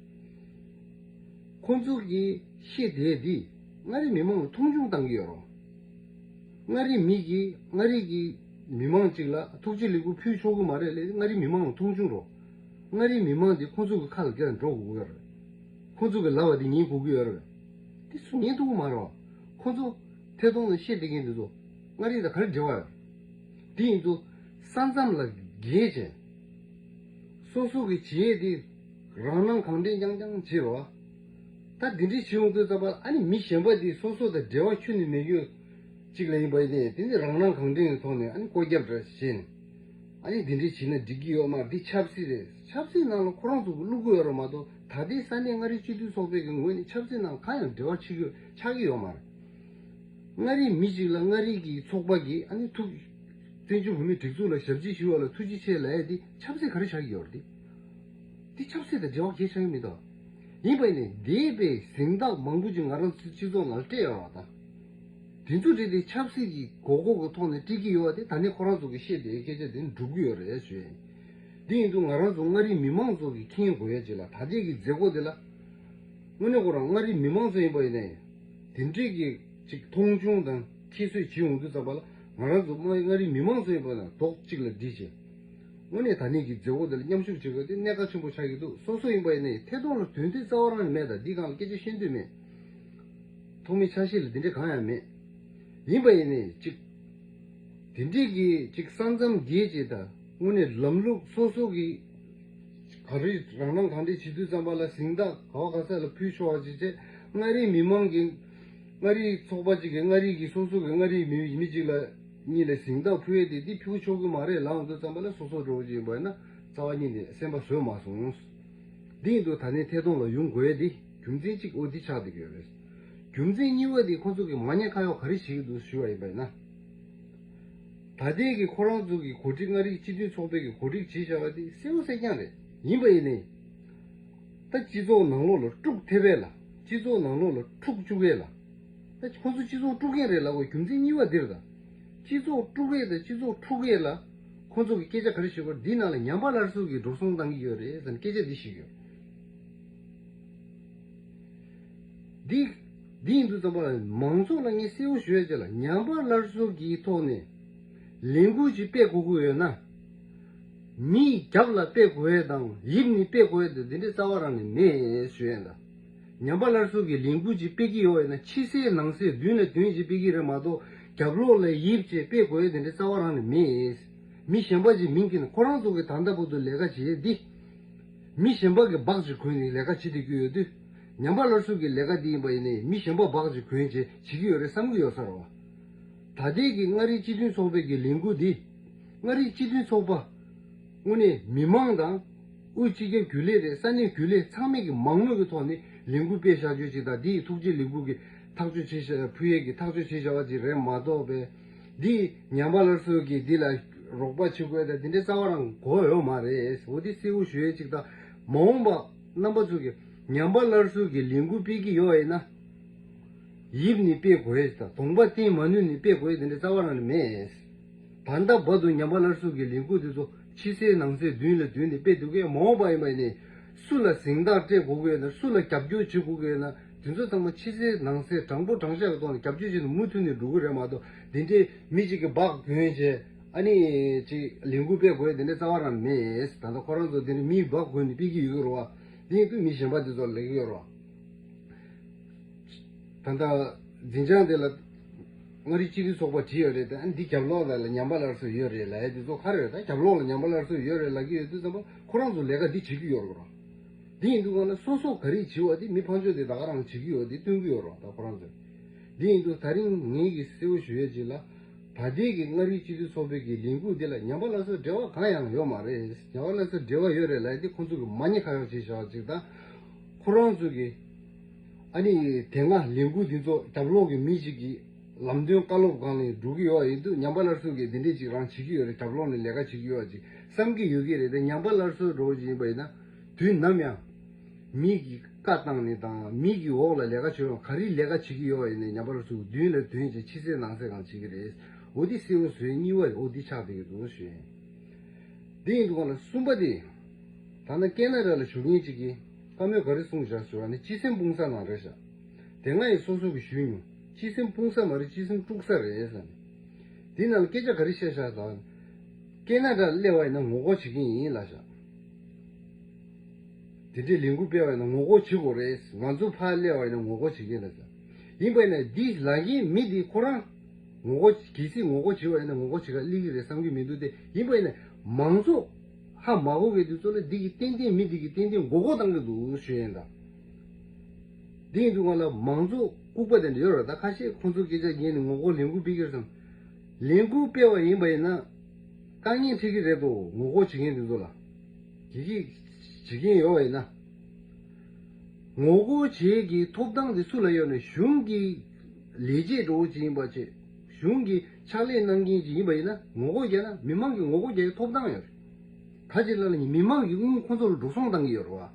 ཁོང་ཚོ་གིས་བཤད་བསྡད་ཡས་འདི་མངའ་རིས་མི་མང་ལ་མཐོང་ཆུང་བཏང་གི་ཡོད་རེད། མངའ་རིས་མི་གིས་མངའ་རིས་ཀྱི་མི་མང་ཅིག་ལ་ཐུགས་རྗེ་ལེགས་འབུལ་ཕུལ་ཆོག་གི་མ་རེད་ལབ་ཡས་མངའ་རིས་མི་མང་ལ་མཐོང་ཆུང་རེད། མངའ་རིས་མི་མང་འདི་ཁོང་ཚོ་གི་ཁ་ལ་སྐད་འགྲོ་དགོས་ཀྱི་ཡོད་རེད། ཁོང་ཚོ་གི་ལབ་པ་འདི་ཉན་དགོས་ཀྱི་ཡོད་རེད། འདི་སུ་ཉན་ཐུབ་ཀྱི་མ་རེད་བ། ཁོང་ཚོ་ཐད་གཏོང་ནང་བཤད་བསྡད་མཁན་འདི་ཚོ་མངའ་རིས་དང་ག་རེ་འབྲེལ་བ་ཡོད། འདི་ཡིན་དུས་ས་མཚམས་ལ་འགལ་བྱས། སོ་སོ་གི་བྱེད་ཡས་འདི་རང་སྣང་གང་དྲན་རྐྱང་རྐྱང་བྱེད་རོགས། ད་འདི་འདྲའི་བྱེད་ཡོང་དུས་ཙམ་པ་ཨ་ནི་མི་གཞན་པ་འདི་སོ་སོ་དང་འབྲེལ་བ་ཁྱོན་ནས་མེད་རྒྱུ་གཅིག་ལ་ཡིན་པ་ཡིན་ནའི་དེ་ནི་རང་སྣང་གང་དྲན་གྱི་ཐོག་ནས་ཨ་ནི་ལྐོག་རྒྱབ་འདྲ་བྱས་ནས། ཨ་ནི་འདི་འདྲས་བྱས་ན་འགྲིག་གི་ཡོད་མ་རེད། འདི་ཆབ་སྲིད་རེད། ཆབ་སྲིད་ནང་ལ་ཁོ་རང་ཚོ་གི་བླུག་གི་ཡོད་རེད་མ་གཏོགས། ད་ལྟའི་ས་གནས་མངའ་རིས་སྤྱི་འཐུས་ཚོགས་པའི་གི་ངོས་ནས་ཆབ་སྲིད་ནང་གང་ཡང་འབྲེལ་བ་བྱེད་ཀྱི་ཆགས་ཀྱི་ཡོད་མ་རེད། མངའ་རིས་མི་གཅིག་ལ་མངའ་རིས་ཀྱི་ཚོགས་པ་གིས་ཨ་ནི་ཐུགས་བཙན་བྱོལ་བོད་མིའི་སྒྲིག་འཛུགས་ལ་ཞབས་ཕྱི་ཞུ་བ་ལ་ཐུགས་རྗེ་ཆེ་ལབ་ཡ་འདི་ཆབ་སྲིད་ག་རེ་ཆགས་ཀྱི་ཡོད་རེད། འདི་འདི་ཆབ་སྲིད་དང་འབྲེལ་བ་གང་ཡང་ཆགས་ཀྱི་མི་འདུག་ཡིན་པ་ཡིན་ནའི་འདས་པའི་གཟེངས་རྟགས་མང་པོ་ཅིག་ང་རང་ཚོའི་སྤྱི་ཚོགས་ནང་ལ་སྤྲད་ཡོད་རེད་བ་དང་། དེ་ཚོ་རེད་དེ་ཆབ་སྲིད་ཀྱི་དགོས་མཁོ་གི་ཐོག་ནས་སྤྲད་ཀྱི་ཡོད་པ་དེ་ད་ནི་ཁོ་རང་ཚོ་གི་བཤད་བསྡད་སྐད་ཆ་དེ་འགྲུབ་ཀྱི་ཡོད་རེད་ཞུ་ཡིན། དེ་ཡིན་དུས་ང་རང་ཚོ་མངའ་རིས་མི་མང་ཚོ་གི་མཁྱེན་དགོས་ཡ་ཅིག་ལ་ད་ལྟའི་གི་མཛད་སྒོ་དེ་ལ། དངོས་གནས་ཁོ་རང་མངའ་རིས་མི་མང་ཚོ་ཡིན་པ་ཡིན་ནའི། དེ་འདྲའི་གི་ཅིག་མཐོང་ཆུང་དང་ཁྱད་གསོད་བྱེད་ཡོང་དུས་ཙམ་པ་ལ་ང་རང་ཚོ་མངའ་རིས་མི་མང་ཚོ་ཡིན་པ་ན་རྡོག་གཅིག་ལ་སྒྲིལ་བྱས། དངོས་གནས་ད་ནི་གི་མཛད་སྒོ་དེ་ལ་མཉམ་ཞུགས་བྱེད་དགོས་དེ་གནད་འགག་ཆེན་པོ་ཆགས་ཀྱི་འདུག་སོ་སོ་ཡིན་པ་ཡིན་ནའི་ཐད་གཏོང་ལ་དོན་དེ་རྩ་བ་རང་ནས་མེད། ད་འདི་སྒང་ལ་སྐད་ཆ་བཤད་འདོད་མེད། ཐོག་མའི་ཆ་ཤས་ལ་འདི་འདྲ་གང་ཡང་མེད། ཡིན་པ་ཡིན་ནའི་ཅིག་དེ་འདྲའི་གི་ཅིག་ས་མཚམས་བརྒལ་བྱས་ད་དངོས་གནས་ལམ་ལུགས་སོ་སོ་གི་ག་རེ་རང་རང་གང་འདྲ་བྱེད་དུས་ཙམ་པ་ལ་གཟེངས་རྟགས་ག་བ་ག་ས་ལ་ཕུལ་ཆོག་པ་ཅིག་བྱས། མངའ་རིས་མི་མང་གི་མངའ་རིས་ཚོགས་པ་ཅིག་གིས་མངའ་རིས་ཀྱི་སོ་སོ་གི་མངའ་རིས་མི་མི་གཅིག་ལ་གཉིས་ལ་གཟེངས་རྟགས་ཕུལ་ཡས་དེ་འདི་ཕུལ་ཆོག་གི་མ་རེད་ལབ་འོང་དུས་ཙམ་པ་ལ་སོ་སོ་འགྲོ་བ་ཅིག་ཡིན་པ་ཡིན་ན་རྩ་བ་ཉིད་ནས་སེམས་པ་བཟོད་མ་སོང་། འདི་ཡིན་དུས་ད་ནས་ཐད་གཏོང་ལ་ཡོང་དགོས་ཡས་འདི་རྒྱུ་མཚན་གཅིག་འོ་འདི་ཆགས་བསྡད་ཀྱི་ཡོད་རེད། རྒྱུ་མཚན་གཉིས་པ་འདི་ཁོང་ཚོ་གི་མ་ཉེས་ཁ་གཡོག་ག་རེ་བྱེད་ཀྱི་འདུག་ཞུ་བ་ཡིན་པ་ཡིན་ན། ད་ལྟའི་གི་ཁོ་རང་ཚོ་གི་གོ་སྒྲིག་མངའ་རིས་སྤྱི་འཐུས་ཚོགས་པའི་གི་གོ་སྒྲིག་བྱས་བཞག་པ་དེ་གསལ་པོ་གསལ་རྐྱང་རེད། ཡིན་པ་ཡིན་ནའི། ད་སྤྱི་ཚོགས་ནང་ལོགས་ལ་དཀྲུག་ཐེབས་པས་ལ། སྤྱི་ཚོགས་ནང་ལོགས་ལ་འཁྲུག་བཅུག་གས་ལ། ད་ཁོ་ཚོ་སྤྱི་ཚོགས་དཀྲུག་མཁན་རེད་ལབ་དགོས་རྒྱུ་མཚན་གཉིས་པ་འདིར་ད། སྤྱི་ཚོགས་དཀྲུག་གས་དང་སྤྱི་ཚོགས་འཁྲུག་གས་ལ། ཁོ་ཚོ་གི་སྐད་ཆ་ག་རེ་ཞུ་དགོས་འདི་ནང་ལ་ཉམས་པ་སླར་གསོ་གི་འགྲོ་སོང་བཏང་གི་ཡོད་རེད་ཟེར་ནས་སྐད་ཆ་འདི་ཞིག་ཡོད། འདི། འདི་ཡིན་དུས་ཙམ་པ་ལ་མང་ཚོགས་ལ་ངས་གསལ་པོ་ཞུ་ཡ་ཅིག་ལ་ཉམས་པ་སླར་གསོ་གི་ཐོག་ནས་ལས་འགུལ་ཅིག་སྤེལ་དགོས་ཀྱི་ཡོད་ན། མིའི་རྒྱབ་ལ་སྤེལ་དགོས་ཡ་དང་ཡིབ་ནས་སྤེལ་དགོས་ཡ་དེ་འདི་འདྲའི་རྩ་བ་རང་ནས་མེད་ཞུ་ཡ་ད། ཉམས་པ་སླར་གསོ་གི་ལས་འགུལ་ཅིག་སྤེལ་གྱི་ཡོད་ཡ་ན་ཕྱི་གསལ་ནང་གསལ་མདུན་ལ་དོན་ཅིག་སྤེལ་གྱི་རེད་མ་གཏོགས་རྒྱབ་ལོགས་ལ་ཡིབ་ཅིག་སྤེལ་དགོས་ཡ་དེ་འདྲའི་རྩ་བ་རང་ནས་མེད། མི་གཞན་པ་ཅིག་མིང་གིས་ན་ཁོ་རང་ཚོ་གི་ད་ལྟ་བར་དུ་ལས་ཀ་བྱེད་ཡ་འདི། མི་གཞན་པ་གི་སྦག་ཅིག་གོན་ནས་ལས་ཀ་བྱེད་བསྡད་ཀྱི་ཡོད་དུས། ཉམས་པ་སླར་གསོ་གི་ལས་ཀ་འདི་ཡིན་པ་ཡིན་ནའི་མི་གཞན་པ་སྦག་ཅིག་གོན་བྱས་བྱེད་ཀྱི་ཡོད་རེད་བསམ་གྱི་ཡོད་ས་རེད་བ། ད་ལྟའི་གི་མངའ་རིས་སྤྱི་མཐུན་ཚོགས་པའི་གི་ལས་འགུལ་འདི། མངའ་རིས་སྤྱི་མཐུན་ཚོགས་པ། དངོས་གནས་མི་མང་དང་། དབུས་སྤྱི་ཁྱབ་རྒྱུན་ལས་རེད། ས་གནས་རྒྱུན་ལས་ཚང་མས་ཀྱི་མང་མོས་ཀྱི་ཐོག་ནས་ལས་འགུལ་སྤེལ་བཞག་རྒྱུ་ཅིག་དང་འདི་ཡི་ཐུགས་རྗེ་ལས་འགུལ་གྱི་ཐག་གཅོད་བྱས་བཞག་ཕུལ་ཡས་ཀྱི་ཐག་གཅོད་བྱས་བཞག་པ་ཅིག་རེད་མ་གཏོགས་པས། འདི་ཉམས་པ་སླར་གསོ་གི་འདི་ལ་རོགས་པ་བྱེད་དགོས་དང་འདི་འདྲའི་རྩ་བ་རང་གོ་ཡོད་མ་རེད། འོ་འདི་གསལ་པོ་ཞུ་ཡས་ཅིག་དང་། མ་འོངས་པ་རྣམ་པ་ཚོ་གི་ཉམས་པ་སླར་གསོ་གི་ལས་འགུལ་སྤེལ་གྱི་ཡོད་ཡིན་ན། ཡིབ་ནས་སྤེལ་དགོས་ཡས་དང་གདོང་པ་བསྟན་མ་ནུས་ནས་སྤེལ་དགོས་ཡས་འདི་འདྲའི་རྩ་བ་རང་ནས་མེད། ད་ལྟ་བར་དུ་ཉམས་པ་སླར་གསོ་གི་ལས་འགུལ་འདི་ཚོ་ཕྱི་གསལ་ནང་གསལ་མདུན་ལ་མདུན་ནས་སྤེལ་འདུག་གས། མ་འོངས་པ་ཡིན་པ་ཡིན་ནའི་སུ་ལ་གཟེངས་རྟགས་སྤྲད་དགོས་ཀྱི་ཡོད་ན་སུ་ལ་རྒྱབ་སྐྱོར་བྱེད་དགོས་ཀྱི་ཡོད་ན་དེ་ཚོ་ཚང་མ་ཕྱི་གསལ་ནང་གསལ་དྲང་པོ་དྲང་བཞག་གི་ཐོག་ནས་རྒྱབ་སྐྱོར་བྱས་ནས་མུ་མཐུད་ནས་འགྲོ་གི་རེད་མ་གཏོགས་འདི་འདྲའི་མི་གཅིག་གིས་སྦག་གོན་བྱས་ཨ་ནི་ཅིག་ལས་འགུལ་སྤེལ་དགོས་ཡས་འདི་འདྲའི་རྩ་བ་རང་མེད། ད་ལྟ་ཁོ་རང་ཚོ་འདི་འདྲའི་མིས་སྦག་གོན་ནས་སྤེལ་གྱི་ཡོད་ཀྱི་རེད་བ། འདི་ཡིན་དུས་མི་གཞན་པ་འདི་ཚོ་ལབ་ཀྱི་ཡོད་རེད་བ། ད་ལྟ་འཛིན་བྱང་དེ་ལ་མངའ་རིས་སྤྱི་འཐུས་ཚོགས་པ་བྲིས་ཡོད་རེད་དེ་ཨ་འདི་རྒྱབ་ལོགས་ལ་ལ་ཉམས་པ་སླར་གསོ་ཡོད་རེད་ལབ་ཡ་དེ་ཚོ་ག་རེ་རེད། ད་རྒྱབ་ལོགས་ལ་ཉམས་པ་སླར་གསོ་ཡོད་རེད་ལབ་ཀྱི་ཡོད་དུས་ཙམ་པ་ཁོ་རང་ཚོ་ལས་ཀ་འདི་བྱེད་ཀྱི་ཡོད་རེད་ར། འདི་ཡིན་དུས་གང་ལ་སོ་སོ་ག་རེ་བྱེད་བ་དེ་མི་ཕམ་ཚོས་དེ་ད་ག་རང་བྱེད་ཀྱི་ཡོད་དེ་སྟོན་གྱི་ཡོད་རེད་ད་ཁོ་རང་ཚོས། འདི་ཡིན་དུས་ད་རིང་ངེད་ཀྱིས་གསལ་པོ་ཞུ་ཡས་ཅིག་ལ། ད་ལྟའི་གི་མངའ་རིས་སྤྱི་འཐུས་ཚོགས་པའི་གི་ལས་འགུལ་འདི་ལ་ཉམས་པ་སླར་གསོ་འབྲེལ་བ་གང་ཡང་ཡོད་མ་རེད། ཉམས་པ་སླར་གསོ་འབྲེལ་བ་ཡོད་རེད་ལབ་ཡ་དེ་ཁོང་ཚོ་གི་མ་ཉེས་ཁ་གཡོག་བྱེད་བཞག་ཅིག་དང་། ཁོ་རང་ཚོ་གི་ཨ་ནི་དེ་སྔ་ལས་འགུལ་འདི་ཚོ་རྒྱབ་ལོགས་གི་མི་ཞིག་གིས་ལམ་སྟོན་བཀའ་སློབ་སྒང་ནས་འགྲོ་གི་ཡོད་ཡིན་དུས་ཉམས་པ་སླར་གསོ་གི་འདི་འདྲས་ཅིག་རང་བྱེད་ཀྱི་ཡོད་རེད། རྒྱབ་ལོགས་ནས་ལས་ཀ་བྱེད་ཀྱི་ཡོད་ཅིག་བསམ་གྱི་ཡོད་ཀྱི་རེད་དེ་ཉམས་པ་སླར་གསོ་འགྲོ་བཞིན་པ་ཡིན་ན་དུས་ནམ་ཡང་མི་གི་བཀའ་བཏང་ནས་དང་མི་གི་འོག་ལ་ལས་ཀ་བྱེད་རུང་ག་རེ་ལས་ཀ་བྱེད་ཀྱི་ཡོད་ཡིན་ནའི་ཉམས་པ་སླར་གསོ་མདུན་ལ་དོན་ཅིག་ཕྱི་གསལ་ནང་གསལ་གང་བྱེད་ཀྱི་རེད། འོ་འདི་གསལ་པོ་བཟོས་གཉིས་པ་འོ་འདི་ཆགས་བསྡད་ཀྱི་འདུག་ཞུ་ཡིན། འདི་ཡིན་དུས་གང་ལ་གསུམ་པ་དེ། ད་ནི་ཀེ་ན་ཌ་ལ་བཞུགས་མཁན་ཅིག་གིས་བཀའ་མོལ་ག་རེ་གསུངས་བཞག་ཟེར་བ་ནི་སྤྱི་སེམས་སྤུངས་ས་ནང་རེད་བཞག་དེ་སྔ་ཡི་སོ་སོ་གིས་ཞུས་མྱོང་། སྤྱི་སེམས་སྤུངས་ས་མ་རེད། སྤྱི་སེམས་དཀྲུགས་ས་རེད་ཟེར་ནས། འདི་ནང་ལ་སྐད་ཆ་ག་རེ་བཤད་བཞག་ཟེར་བ་ནི། ཀེ་ན་ཌ་ལ་སླེབས་པ་ཡིན་ན་ངོ་རྒོལ་བྱེད་ཀྱི་ཡིན་ལབ་བཞག་དེ་འདྲའི་ལས་འགུལ་སྤེལ་བ་ཡིན་ན་ངོ་རྒོལ་བྱེད་དགོས་རེད། ང་ཚོ་ཕར་སླེབས་པ་ཡིན་ན་ངོ་རྒོལ་བྱེད་ཀྱི་ཡིན་ལབ་བཞག་ཡིན་པ་ཡིན་ན་འདི་ལབ་མཁན་མི་འདི་ཁོ་རང་ངོ་རྒོལ་གལ་སྲིད་ངོ་རྒོལ་བྱེད་པ་ཡིན་ན་ངོ་རྒོལ་བྱེད་ག་སླེབས་ཀྱི་རེད་བསམ་གྱི་མི་འདུག་སྟེ། ཡིན་པ་ཡིན་ན་མང་ཚོགས་ཧ་མ་གོ་མཁན་དེ་ཚོ་ལ་འདི་གི་ཏན་ཏན་མི་འདི་གི་ཏན་ཏན་མགོ་སྐོར་བཏང་གི་འདུག་ཞུ་ཡིན་ད། འདི་ཡིན་དུས་ང་ལ་མང་ཚོགས་ལྐུགས་པ་དེ་འདྲ་ཡོད་རེད། ད་ཁ་ཤས་ཁོང་ཚོ་སྐད་ཆ་ཉན་ནས་ངོ་རྒོལ་ལས་འགུལ་སྤེལ་གྱི་རེད་བསམ། ལས་འགུལ་སྤེལ་བ་ཡིན་པ་ཡིན་ན། དཀའ་ངལ་འཕྲད་ཀྱི་རེད་དོ། ངོ་རྒོལ་བྱེད་མཁན་དེ་ཚོ་ལ། དེ་གི་བྱེད་མཁན་ཡོད་པ་ཡིན་ན། ངོ་རྒོལ་བྱེད་ཀྱི་ཐོབ་ཐང་དེ་སུ་ལ་ཡོད་ནས། གཞུང་གི་ལས་བྱེད་འདྲ་བོ་ཅིག་ཡིན་པ་བྱས། གཞུང་གི་ཕྱག་ལས་གནང་མཁན་ཅིག་ཡིན་པ་ཡིན་ན། ངོ་རྒོལ་རྒྱག་ན་མི་མང་གིས་ངོ་རྒོལ་རྒྱག་ཡའི་ཐོབ་ཐང་ཡོད་རེད། ད་ཅིག་ལ་ལ་ནི་མི་མང་གིས་དངུལ་ཁོ་ཚོ་ལ་འགྲོ་སོང་བཏང་གི་ཡོད་རེད་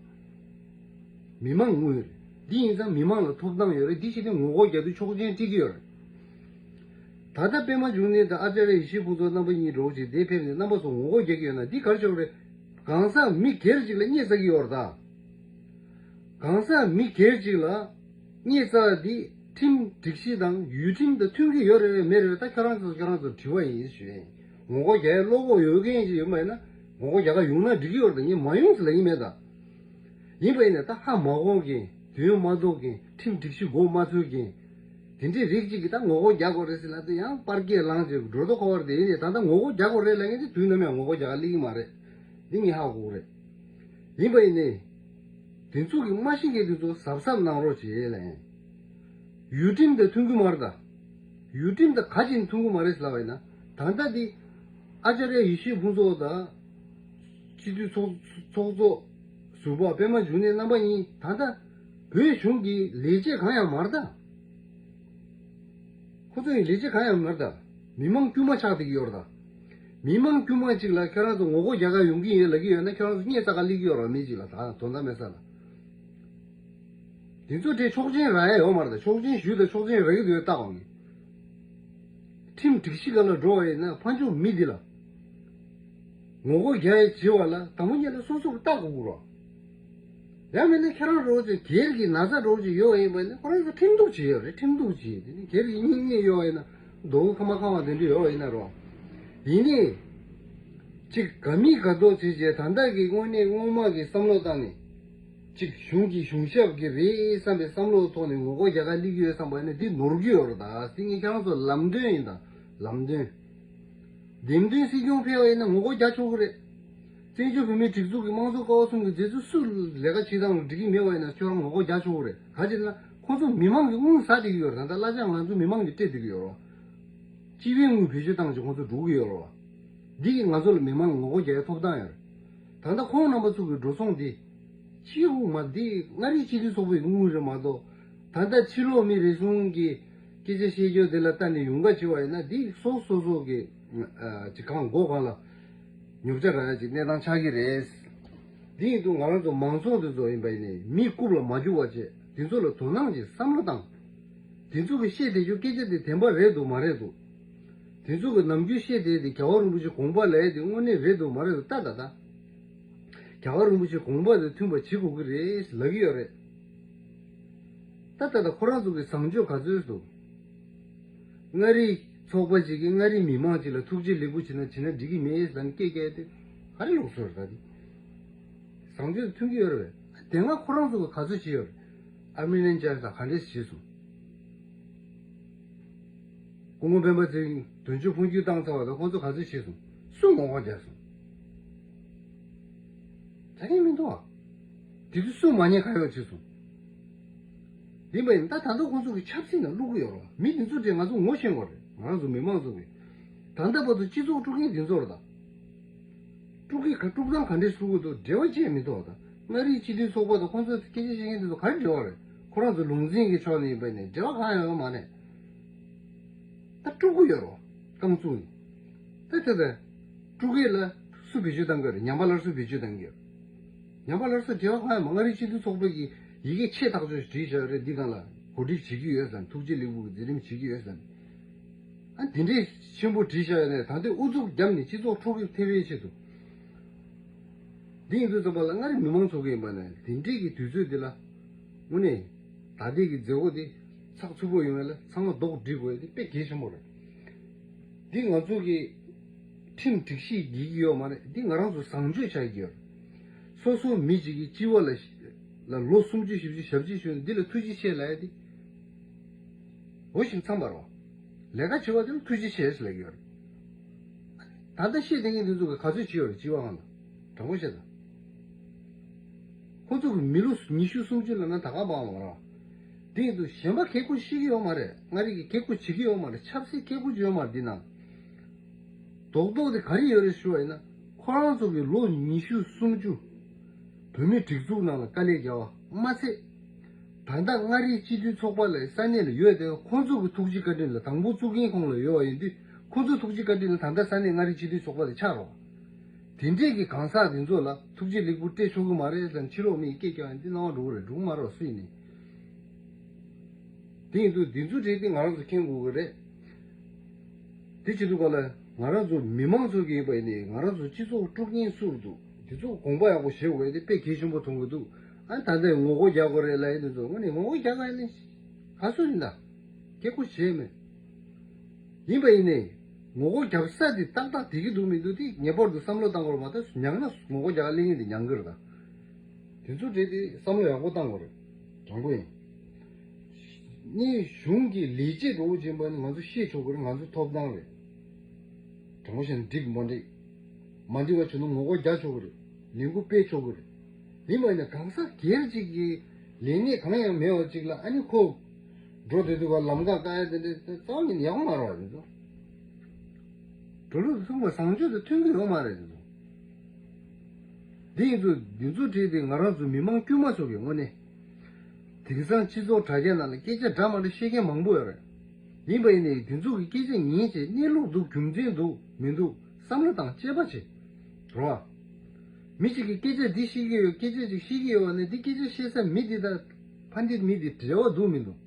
བ། མི་མང་དངུལ་རེད། འདི་ཡིན་ཙང་མི་མང་ལ་ཐོབ་ཐང་ཡོད་རེད། འདི་བྱས་ཏེ་ངོ་རྒོལ་རྒྱག་དུས་ཆོག་མཆན་སྤྲད་ཀྱི་ཡོད་རེད། ད་ལྟ་པད་མ་འབྱུང་གནས་དང་ཨ་ཙརྱ་ཡེ་ཤེས་ཕུན་ཚོགས་རྣམ་པ་གཉིས་འདྲ་བོ་ཅིག་དེ་ཕེབས་ནས་རྣམ་པ་ཚོ་ངོ་རྒོལ་རྒྱག་གི་ཡོད་ན། འདི་ག་རེ་ཆགས་ཀྱི་རེད། གང་ཟག་མི་སྒེར་ཅིག་ལ་བརྙས་བཅག་གི་ཡོད་རེད་ད། གང་ཟག་མི་སྒེར་ཅིག་ལ་བརྙས་བཅག་འདི་ཁྲིམས་སྒྲིག་གཞི་དང་ཡུལ་ཁྲིམས་དང་མཐུན་གྱི་ཡོད་རེད་མེད་རེད། ད་ཁྱོད་རང་ཚོ་ཁྱོད་རང་ཚོར་དྲི་བ་ཡིན་ཞུ་ཡིན། ངོ་རྒོལ་རྒྱག་ཡའི་བློ་ཁོག་ཡོད་མཁན་ཅིག་ཡོད་མ་ཡིན་ན། ངོ་རྒོལ་རྒྱག་ག་ཡོང་ན་འགྲིག་གི་ཡོད་རེད་ད། ངས་མ་ཡོང་ཟེར་ལབ་ཀྱི་མེད་ད། ཡིན་པ་ཡིན་ན་ད་ཧ་མ་གོ་མཁན། དོན་མ་རྟོགས་མཁན། ཁྲིམས་སྒྲིག་གཞི་མགོ་མ་ཚོས་མཁན། དེ་འདྲའི་རིགས་གཅིག་གིས་ད་ངོ་རྒོལ་རྒྱག་དགོས་རེད་ཟེར་ལབ་དུས་ཡང་པར་སྐད་ལངས་བྱས་འགྲོ་ལྡོག་ཁ་བར་དེ་ཡིན་ནས། ད་ལྟ་ངོ་རྒོལ་རྒྱག་དགོས་རེད་ལབ་མཁན་དེ་དུས་ནམ་ཡང་ངོ་རྒོལ་རྒྱག་ག་སླེབས་ཀྱི་མ་རེད། འདི་ངས་ཧ་གོ་གི་རེད། ཡིན་པ་ཡིན་ནས། དེ་ཚོ་གི་མ་ཤེས་མཁན་དེ་ཚོ་གཟབ་གཟབ་གནང་རོགས་བྱེད་ལབ་ཡིན། ཡུལ་ཁྲིམས་དང་མཐུན་གྱི་མ་རེད་ད། ཡུལ་ཁྲིམས་དང་ག་ཅིག་མཐུན་གྱི་མ་རེད་ཟེར་ལབ་པ་ཡིན་ན། ད་ལྟ་འདི་ཨ་ཙརྱ་ཡེ་ཤེས་ཕུན་ཚོགས་དང་། སྤྱི་འཐུས་ཚོགས་ཚོགས་གཙོ་ཟུར་པ་པད་མ་འབྱུང་གནས་རྣམ་པ་གཉིས་ད་ལྟ་བོད་གཞུང་གི་ལས་བྱེད་གང་ཡང་མ་རེད་ད། ཁོ་ཚོ་ཡི་ལས་བྱེད་གང་ཡང་མ་རེད་ད། མི་མང་དཀྱུས་མ་ཆགས་བསྡད་ཀྱི་ཡོད་རེད་ད། མི་མང་དཀྱུས་མ་གཅིག་ལ་ཁྱོད་རང་ཚོ་ངོ་རྒོལ་རྒྱག་ག་ཡོང་གི་ཡོད་ལབ་ཀྱི་ཡོད་ན། ཁྱོད་རང་ཚོ་བརྙས་བཅག་ག་སླེབས་ཀྱི་ཡོད་རེད་བ། མི་གཅིག་ལ་ད་དོན་དག་མེད་ས་ལ། དེ་ཚོ་དེ་ཆོག་མཆན་རག་ཡ་ཡོད་མ་རེད་ད། ཆོག་མཆན་ཞུས་དང་ཆོག་མཆན་རག་གི་འདུག་ལྟ་དགོས་ངེས། ཁྲིམས་སྒྲིག་གཞི་སྒང་ལ་འགྲོ་བ་ཡིན་ན་ཕར་ཕྱོགས་མི་འདི་ལ་ངོ་རྒོལ་རྒྱག་ཡ་བྱེད་པ་ལ་དང་པོ་ཉིད་ལ་སོ་སོ་གི་ལྟ་དགོས་ཀྱི་རེད། ཡང་མིན་ན་ཁྱེད་རང་འདྲ་བོ་ཅིག་སྒེར་གྱི་ན་ཚ་འདྲ་བོ་ཅིག་ཡོད་པ་ཡིན་པ་ནི། ཁོ་རང་ཚོ་ཁྲིམས་གཏུག་བྱེད་ཡོད་རེད། ཁྲིམས་གཏུག་བྱེད། དེ་ནི་སྒེར་གྱི་སྙིང་ནད་ཡོད་པ་ཡིན་ན། མདོག་ཁ་མ་ཁ་བ་དེ་འདྲ་ཡོད་པ་ཡིན་ན་རོ། ཡིན་ནའི། ཅིག་ག་མི་ག་མདོག་བྱེད་བྱས་ད་ལྟ་གི་དངོས་གནས་སྔོན་མ་གི་བསམ་བློ་བཏང་ནས། ཅིག་གཞུང་གི་གཞུང་ཞབས་ཀྱི་རེད་བསམ་པའི་བསམ་བློ་ཐོག་ནས་ངོ་རྒོལ་རྒྱག་ག་སླེབས་ཀྱི་ཡོད་བསམ་པ་ཡིན་ན། འདི་ནོར་གྱི་ཡོད་རེད་ད། དེ་ངས་ཁྱེད་རང་ཚོ་ལམ་སྟོན་ཡིན་ད། ལམ་སྟོན། འདེམས་ཐོན་སྲིད་སྐྱོང་ཕེབས་པ་ཡིན་ན་ངོ་རྒོལ་རྒྱག་ཆོག་གི་རེད། བཙན་བྱོལ་བོད་མིའི་སྒྲིག་འཛུགས་ཀྱི་དམངས་གཙོ་ཀ་བ་གསུམ་གྱི་མཛད་གཙོ་སུ་ལས་ཀ་བྱེད་སྟངས་འགྲིག་གི་མེད་པ་ཡིན་ན་ཁྱོད་རང་ངོ་རྒོལ་རྒྱག་ཆོག་གི་རེད། ག་ཅི་ལབ་ན་ཁོང་ཚོ་མི་མང་གི་དངུལ་ཟ་བསྡད་ཀྱི་ཡོད་རེད། ད་ལྟ་གླ་ཆ་ང་ཚོ་མི་མང་གིས་སྤྲད་བསྡད་ཀྱི་ཡོད་རེད་བ། སྤྱི་པའི་དངུལ་བེད་སྤྱོད་བཏང་བྱས་ཁོང་ཚོ་འགྲོ་གི་ཡོད་རེད་བ། འདི་གིས་ང་ཚོ་ལ་མི་མང་ལ་ངོ་རྒོལ་རྒྱག་ཡའི་ཐོབ་ཐང་ཡོད་རེད། ད་ལྟ་ཁོང་རྣམ་པ་ཚོ་གི་འགྲོ་སོང་འདི། སྤྱི་ཡོངས་མ་འདི་མངའ་རིས་སྤྱི་འཐུས་ཚོགས་པའི་དངུལ་རེད་མ་གཏོགས། ད་ལྟ་ཕྱི་ལོགས་མི་རེ་ཟུང་གིས་སྐད་ཆ་བཤད་རྒྱུ་དེ་ལ་ལྟ་ནས་ཡོང་ག་བྱེད་པ་ཡིན་ན། འདི་སོ་སོ་སོ་གི་ཨ་ཅིག་གང་མགོ་གང་ལ་ཉོབ་ཆ་རག་ཡ་ཅིག་གནས་སྟངས་ཆགས་ཀྱི་རེད། འདི་ཡིན་དུས་ང་རང་ཚོ་མང་ཚོགས་འདི་ཚོ་ཡིན་པ་ཡིན་ནའི་མི་རྐུབ་ལ་མ་རྒྱུག་པ་བྱས། འདི་ཚོ་ལ་དོ་སྣང་ཅིག་བསམ་བློ་བཏང་། དེ་ཚོ་གི་བཤད་བསྡད་རྒྱུ་སྐད་ཆ་དེ་བདེན་པ་རེད་འདུག་མ་རེད་འདུག་དེ་ཚོ་གི་ནམ་རྒྱུན་བཤད་བསྡད་དེ་རྒྱལ་བ་རིན་པོ་ཆེ་དགོངས་པ་ལབ་ཡ་དེ་དངོས་གནས་རེད་འདུག་མ་རེད་འདུག་ལྟ་ད་ད། རྒྱལ་བ་རིན་པོ་ཆེ་དགོངས་པ་དང་མཐུན་པ་བྱེད་དགོས་ཀྱི་རེད་ལབ་ཀྱི་ཡོད་རེད། ད་ལྟ་ད་ཁོ་རང་ཚོ་གི་བཟང་སྤྱོད་ག་ཚོད་འདུག་མངའ་རིས་ཚོགས་པ་ཅིག་གིས་མངའ་རིས་མི་མང་ཅིག་ལ་ཐུགས་རྗེ་ལེགས་འབུལ་བྱེད་ན་བྱེད་ན་འགྲིག་གི་མེད་ཟེར་ནས་སྐད་རྒྱག་ཡ་དེ་ག་རེ་ལུགས་སྲོལ་རེད་ད་དེ། བཟང་སྤྱོད་མཐུན་གྱི་ཡོད་རེད་པས། དེ་སྔ་ཁོ་རང་ཚོ་གི་ག་ཚོད་བྱས་ཡོད་རེད། ཨར་མི་ནན་ཅཱར་ཇི་དང་ག་འདྲས་བྱས་སོང་། སྐུ་ངོ་སྤེན་པ་ཚེ་རིང་དོན་གཅོད་འཕོ་འགྱུར་བཏང་ཚར་བ་དང་ཁོང་ཚོ་ག་ཚོད་བྱས་སོང་། སུས་ངོ་རྒོལ་རྒྱག་སོང་། ད་ནི་མི་འདུག་ཨ། དེ་དུས་སུས་མ་ཉེས་ག་ཡོད་བྱས་སོང་། ཡིན་པ་ཡིན་ད་ད་ལྟ་ཁོང་ཚོ་གི་ཆབ་སྲིད་ནང་བླུག་གི་ཡོད་རེད་བ། མི་འདི་ཚོ་དེ་ང་ཚོ་ངོ་ཤེས་དགོས་རེད། ང་རང་ཚོ་མི་མང་ཚོ་གི། ད་ལྟ་བར་དུ་སྤྱི་ཚོགས་དཀྲུག་མཁན་འདི་ཚོ་རེད་ད། དཀྲུག་གི་ག་དཀྲུག་སྟངས་ག་འདྲས་བཟོ་གི་འདུག་འབྲེལ་བ་ཅི་ཡང་མི་འདུག་ད། མངའ་རིས་སྤྱི་འཐུས་ཚོགས་པ་དང་ཁོང་ཚོ་སྐད་ཆ་བཤད་མཁན་འདི་ཚོ་ག་རེ་འབྲེལ་བ་རེད། ཁོ་རང་ཚོ་ལུང་འཛིན་གྱི་ཕྱོགས་ནས་ཡིན་པ་ནས་འབྲེལ་བ་གང་ཡང་ཡོད་མ་རེད། ད་དཀྲུག་གི་ཡོད་རོ། རྐང་བཙུགས་ནས། ད་དེ་ད། དཀྲུག་གི་ལ་སུ་བེད་སྤྱོད་བཏང་གི་ཡོད་རེད། ཉམས་པ་སླར་གསོ་བེད་སྤྱོད་བཏང་གི་ཡོད། ཉམས་པ་སླར་གསོ་འབྲེལ་བ་གང་ཡང་མ། མངའ་རིས་སྤྱི་འཐུས་ཚོགས་པ་གིས་ཡི་གེ་ཆེ་ཐག་ཆོད་བྲིས་བཞག་ཡོད་རེད། འདི་སྒང་ལ་གོ་སྒྲིག་བྱེད་ཀྱི་ཡོད་ཟེར། ཐུགས་རྗེ་ལེགས་འབུལ་གྱི་མཛད་རིམ་བྱེད་ཀྱི་ཡོད་ཟེར། ཨ་འདི་འདྲའི་ཆེན་པོ་བྲིས་བཞག་ཡོད་ནས་ད་ལྟའི་ཨུ་ཚུགས་བརྒྱབ་ནས་སྤྱི་ཚོགས་འཁྲུག་གི་ཐེབས་པའི་ཆེད་དུ། འདི་ཡིན་དུས་ཙམ་པ་ལ་མངའ་རིས་མི་མང་ཚོགས་ཀྱི་ཡིན་པ་ནས་དེ་འདྲའི་གི་དུས་ཚོད་འདི་ལ། དངོས་གནས། ད་ལྟའི་གི་མཛད་སྒོ་འདི་ཚགས་ཚུད་པོ་ཡོང་ཡ་ལ་ཚང་མ་རྡོག་སྒྲིལ་དགོས་ཡ་འདི་དཔེ་གལ་ཆེན་པོ་རེད། འདི་ང་ཚོ་གི་ཁྲིམས་སྒྲིག་གཞི་འགལ་གྱི་ཡོད་མ་རེད། འདི་ང་རང་ཚོ་བཟང་སྤྱོད་བྱ་ཡི་ཡོད་རེད། སོ་སོ་མི་གཅིག་གིས་སྤྱི་བ་ལ་ལ་ལོ་སུམ་ཅུ་བཞི་བཅུ་ཞེ་གཅིག་བཞུགས་ནས་འདི་ལ་ཐུགས་རྗེ་ཆེ་ལབ་ཡ་འདི། འོ་ཞིག་མཚམས་པར་བ། ལས་ཀ་བྱེད་པ་དེ་ལ་ཐུགས་རྗེ་ཆེ་ཟེར་ལབ་ཀྱི་ཡོད་རེད། ད་ལྟ་བཤད་བསྡད་མཁན་དེ་ཚོ་གིས་ག་ཚོད་བྱས་ཡོད་རེད། སྤྱི་བ་ཁང་ལ། དྲང་པོ་བཤད་ད། ཁོ་ཚོ་གི་མི་ལོ་ཉི་ཤུ་སུམ་ཅུ་ལབ་ན་ད་ག་པང་མ་ར། དེ་ཡིན་དུས་གཞན་པ་ཁེ་ཁུར་ཤེས་ཀྱི་ཡོད་མ་རེད། མངའ་རིས་ཀྱི་ཁེ་ཁུར་བྱེད་ཀྱི་ཡོད་མ་རེད། ཆབ་སྲིད་ཁེ་ཁུར་བྱེད་ཡོད་མ་རེད། འདི་ན། རྡོག་རྡོག་དེ་ག་རེ་ཡོད་རེད་ཞུ་བ་ཡིན་ན། ཁོ་རང་ཚོ་གི་ལོ་ཉི་ཤུ་སུམ་ཅུ་བོད་མིའི་སྒྲིག་འཛུགས་ནང་ལ་དཀའ་ལས་བརྒྱབ་པ་མ་ཚད། ད་ལྟ་མངའ་རིས་སྤྱི་འཐུས་ཚོགས་པ་ལ་ས་གནས་ལ་ཡོད་དེ། ཁོང་ཚོ་གི་ཐུགས་རྗེ་བཀའ་དྲིན་ལ། དང་པོ་བཙུགས་མཁན་ཁོང་ལ་ཡོད་པ་ཡིན་དུས། ཁོང་ཚོའི་ཐུགས་རྗེ་བཀའ་དྲིན་ལ་ད་ལྟ་ས་གནས་མངའ་རིས་སྤྱི་འཐུས་ཚོགས་པ་དེ་ཆགས་རོགས། དེ་འདྲས་ཀྱི་གང་ཟག་དེ་ཚོ་ལ་ཐུགས་རྗེ་ལེགས་འབུལ་སྤྲད་ཆོག་གི་མ་རེད་ཟེར་ཕྱི་ལོགས་མིས་སྐད་རྒྱག་ཡ་འདི་སྣང་བ་འགྲོ་གི་རེད། འགྲོ་གི་མ་རེད་པ། སུ་ཡིན་ནའི། དེ་ཡིན་དུས་འདི་ཚོ་གྲས་དེ་ང་རང་ཚོ་མཁྱེན་དགོས་ཀྱི་རེད། དེ་བྱེད་དུས་ག་ལ་ང་རང་ཚོ་མི་མང་ཚོ་གི་ཡིན་པ་ཡིན་ནའི། ང་རང་ཚོ་སྤྱི་ཚོགས་དཀྲུག་མཁན་སུ་རེད་འདུག་དེ་ཚོ་དགོངས་པ་ཡག་པོ་བཞེས་དགོས་ཡ་དེ་དཔེ་གལ་ཆེན་པོ་མཐོང་གི་འདུག་ཨ་ད་ལྟ་ངོ་རྒོལ་རྒྱག་དགོས་རེད་ལབ་ཡ་དེ་ཚོ་དངོས་གནས་ངོ་རྒོལ་རྒྱག་ག་ཡིན་ནའི་ག་སུ་ཡིན་ད། སྐད་ཁུར་བྱས་མེད། ཡིན་པ་ཡིན་ནའི། ངོ་རྒོལ་རྒྱབ་ས་དེ་ཏག་ཏག་དེ་གི་འདུག་མི་འདུག་དེ་ངེས་པར་དུ་བསམ་བློ་བཏང་དགོས་རེད་མ་གཏོགས། མྱངས་ན་ངོ་རྒོལ་རྒྱག་ག་སླེབས་མཁན་དེ་མྱངས་གི་རེད་ད། དེ་ཚོ་གྲས་དེ་བསམ་བློ་ཡག་པོ་བཏང་དགོས་རེད། དྲང་པོ་ཡིན། ནི་གཞུང་གི་ལས་བྱེད་འགྲོ་བོ་ཅན་པ་ནི་ང་ཚོ་ཤེས་ཆོག་གི་རེད། ང་ཚོ་ཐོབ་ཐང་རེད། དྲང་པོ་བཤད་ན་འགྲིག་མ་འགྲིག་མ་འགྲིག་པ་བྱུང་ན་ངོ་རྒོལ་རྒྱག་ཆོག་གི་རེད། ལས་འགུལ་སྤེལ་ཆོག་གི་རེད། ཡིན་པ་ཡིན་ན་གང་ཟག་སྒེར་གཅིག་གི་ལས་གནས་གང་ཡང་མེད་པ་གཅིག་ལ་ཨ་ནི་ཁོ་འགྲོ་སྡོད་དུས་ག་ལམ་ཁ་བཀག་ཡ་དེ་འདྲ་རྩ་བ་ཉིད་ནས་ཡག་པོ་མ་རེད་པ། དེ་ཚོ་འགྲོ་ལུགས་ཚང་མ་བཟང་སྤྱོད་དང་མཐུན་གྱི་ཡོད་མ་རེད། དེ་ཚོ་འདི་ཡིན་དུས་འདི་ཚོ་གྲས་དེ་ང་རང་ཚོ་མི་མང་དཀྱུས་མ་ཚོ་གི་དངོས་གནས། དེང་སང་སྤྱི་ཚོགས་དྲ་རྒྱ་ནང་ལ་སྐད་ཆ་འདྲ་མ་འདྲ་བཤད་མཁན་མང་པོ་ཡོད་རེད། ཡིན་པ་ཡིན་ནའི་དེ་ཚོ་གི་སྐད་ཆ་ཉན་བྱས་གནས་ལུགས་འདུག་རྒྱུ་མཚན་འདུག་མི་འདུག་བསམ་བློ་བཏང་དཔྱད་པ་བྱེད། རོ། མི་གཅིག་གིས་སྐད་ཆ་འདི་བཤད་ཀྱི་ཡོད། སྐད་ཆ་ཅིག་བཤད་ཀྱི་ཡོད་པ་ནི། འདི་སྐད་ཆ་བཤད་ས་མི་འདི་དང་ཕ་འདི་མི་འདི་འབྲེལ་བ་འདུག་མི་འདུག་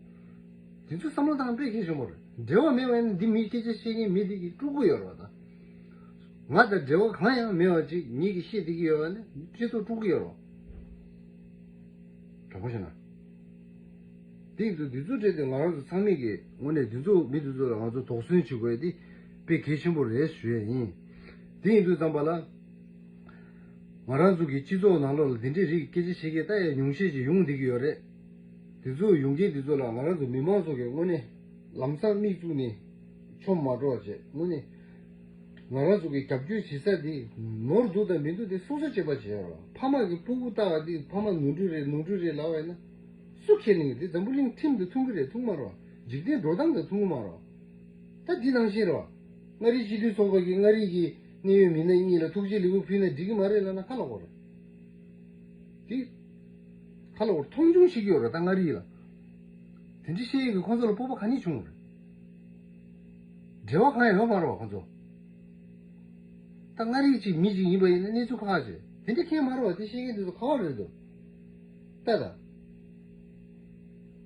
དེ་ཚོ་བསམ་བློ་བཏང་དཔེ་གལ་ཆེན་པོ་རེད། འབྲེལ་བ་མེད་པ་ནི་འདི་མི་སྐད་ཆ་བཤད་མཁན་མི་འདི་གིས་དཀྲུག་གི་ཡོད་རེད་པ། ད་ང་དང་འབྲེལ་བ་གང་ཡང་མེད་པ་ཅིག་ངེད་ཀྱིས་བཤད་བསྡད་ཀྱི་ཡོད་པ་ནི་སྤྱི་ཚོགས་དཀྲུག་གི་ཡོད་རེད་པ། དྲང་པོ་བཤད་ན། དེ་ཡིན་དུས་འདི་ཚོ་གྲས་དེ་ང་རང་ཚོ་ཚང་མས་ཀྱིས་དངོས་གནས་འདི་ཚོ་མི་འདི་ཚོ་ལ་ང་ཚོ་དོགས་ཟོན་བྱེད་དགོས་ཡ་དེ་དཔེ་གལ་ཆེན་པོ་རེད་ཞུ་ཡ་ཡིན། དེ་ཡིན་དུས་ཙམ་པ་ལ། ང་རང་ཚོ་གི་སྤྱི་ཚོགས་ནང་ལོགས་ལ་འདི་འདྲའི་རིགས་སྐད་ཆ་བཤད་མཁན་ད་ཡ་ཉུང་ཤས་ཤིག་ཡོང་བསྡད་ཀྱི་ཡོད་རེད། དེ་ཚོ་ཡོང་མཁན་དེ་ཚོ་ལ་ང་རང་ཚོ་མི་མང་ཚོ་གིས་དངོས་གནས་ལམ་སང་མིག་བཙུམས་ནས་མཆོང་མ་འགྲོ་བ་བྱས། དངོས་གནས་ང་རང་ཚོ་གི་རྒྱབ་སྐྱོར་བྱེད་ས་དེ་ནོར་འདུག་དང་མི་འདུག་དེ་སོ་སོ་དཔྱད་པ་བྱེད་ཡ་རོགས། ཕ་མ་གི་ཕྲུ་གུ་ལྟ་བ་དེ་ཕ་མ་ནོར་འཁྲུལ་རེད་ནོར་འཁྲུལ་རེད་ལབ་པ་ཡིན་ན། སུ་ཁས་ལེན་གི། དེ་འཛམ་བུ་གླིང་ཁྲིམས་དང་མཐུན་གི་རེད་མཐུན་གི་མ་རེད་པ། འཇིག་རྟེན་འགྲོ་སྟངས་དང་མཐུན་གི་མ་རེད་པ། ད་འདི་ནང་བཞིན་རེད་པ། མངའ་རིས་སྤྱི་འཐུས་ཚོགས་པ་གིས་མངའ་རིས་ཀྱི་གནད་ཡོད་མི་སྣ་གཉིས་ལ་ཐུགས་རྗེ་ལེགས་འབུལ་ཕུལ་ན་འགྲིག་གི་མ་རེད་ལབ་ན་ཁ་ལོག་པ་རེད། དེ་ཁ་ལོག་པ་རེད། མཐོང་ཆུང་བྱེད་ཀྱི་ཡོད་རེད་ད་མངའ་རིས་ལ། དེ་འདྲ་བཤད་ཡས་ཀྱི་ཁོང་ཚོ་ལ་སྤོབས་པ་ག་ནས་བྱུང་རེད། འབྲེལ་བ་གང་ཡང་ཡོད་མ་རེད་པ་ཁོང་ཚོ། ད་མངའ་རིས་གཅིག་མི་གཅིག་ཡིན་པ་ཡིན་ན་གནས་ཚུལ་ཁག་ཁག་བྱས། དེ་འདྲ་མཁན་མ་རེད་པ། དེ་བཤད་མཁན་དེ་ཚོ་ག་བ་རེད་འདུག་ལྟ་དང་།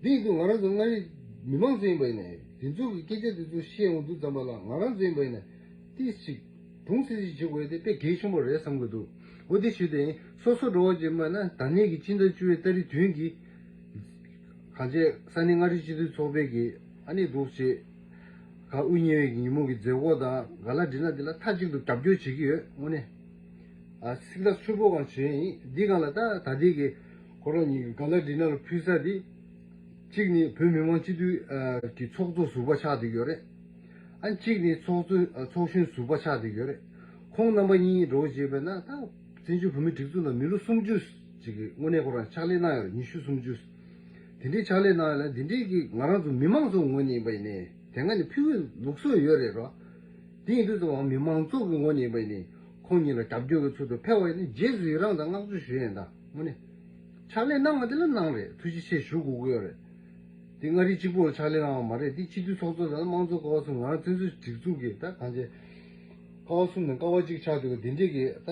འདི་ཡིན་དུས་ང་རང་ཚོ་མངའ་རིས་མི་མང་ཚོ་ཡིན་པ་ཡིན་ནའི་དེ་ཚོ་གི་སྐད་ཆ་དེ་ཚོ་བཤད་ཡོང་དུས་ཙམ་པ་ལ་ང་རང་ཚོ་ཡིན་པ་ཡིན་ན་ཏིས་ཅིག་གདུང་སེ་སེ་བྱེད་དགོས་དེ་དཔེ་གལ་ཆེན་པོ་རེད་བསམ་གི་འདུག་འོ་དེ་ཞུས་ཏེ་སོ་སོ་འགྲོ་བ་ཅིག་ཡིན་པ་ན་ད་ནས་ཀྱི་ཕྱི་ཟླ་བཅུ་པའི་ཏ་རིག་བདུན་གྱི་གང་ཅི་ས་གནས་མངའ་རིས་སྤྱི་འཐུས་ཚོགས་པའི་གི་ཨ་ནི་འདུག་ཅེས་ག་དབུ་བརྙེས་པའི་ཉིན་མོ་གི་མཛད་སྒོ་དང་ག་ལ་འགྲིག་ན་དེ་ལ་མཐའ་གཅིག་ཏུ་རྒྱབ་སྐྱོར་བྱེད་ཀྱི་ཡོད་དངོས་གནས། ཨ་སིག་ལ་ཆུ་བོ་གང་བྱོན་ཡིན་འདི་གང་ལ་ད་ད་ལྟའི་གི་ཁོ་རང་ཉིད་ཀྱི་ག་ལ་འགྲིག་ན་ལ་ཕུལ་ས་འདི་གཅིག་ནི་བོད་མི་མང་སྤྱི་འཐུས་ཨ་ཀྱི་ཚོགས་གཙོ་ཟུར་པ་ཆགས་བསྡད་ཀྱི་ཡོད་རེད། ཨ་གཅིག་ནི་ཚོགས་གཙོ་ཨ་ཚོགས་གཞོན་ཟུར་པ་ཆགས་བསྡད་ཀྱི་ཡོད་རེད། ཁོང་རྣམ་པ་གཉིས་འགྲོ་བྱས་པས་ན་ད་བཙན་བྱོལ་བོད་མིའི་སྒྲིག་འཛུགས་ནང་མི་ལོ་སུམ་ཅུ་ཅིག་གི་དངོས་གནས་ཁོ་རང་ཕྱག་ལས་གནང་ཡོད་རེད། ཉི་ཤུ་སུམ་ཅུ། དེ་འདྲའི་ཕྱག་ལས་གནང་ཡོད་ལ་འདི་འདྲའི་གི་ང་རང་ཚོ་མི་མང་ཚོ་ངོས་ནས་ཡིན་པ་ཡིན་ནའི་དེ་སྔ་ནས་ཕུལ་བའི་ལུགས་སྲོལ་ཡོད་རེད་རོ། དེ་ཡིན་དུས་ཙམ་པ་མི་མང་ཚོགས་ཀྱི་ངོས་ནས་ཡིན་པ་ཡིན་ནའི་ཁོང་གཉིས་ལ་རྒྱབ་སྐྱོར་གྱི་ཚུལ་དུ་ཕེབས་པ་ཡིན་ན་རྗེས་སུ་ཡི་རང་དང་བསྔགས་བརྗོད་ཞུ་ཡིན་ད་དངོས་གནས། ཕྱག་ལས་གནང་བ་དེ་ལ་གནང་རེད། ཐུགས་རྗེ་ཆེ་ཞུ་དགོས་ཀྱི་ཡོད་རེད། དེ་མངའ་རིས་གཅིག་པོ་ལ་ཕྱག་ལས་གནང་བ་མ་རེད། དེ་སྤྱི་འཐུས་ཚོགས་གཙོ་དང་དམངས་གཙོ་ཀ་བ་གསུམ་ང་རང་བཙན་བཟུང་སྒྲིག་འཛུགས་ཀྱི་ད་གང་ཅི། ཀ་བ་གསུམ་ནས་ཀ་བ་གཅིག་ཆགས་དུས་འདི་འདྲས་ཀྱི་ད་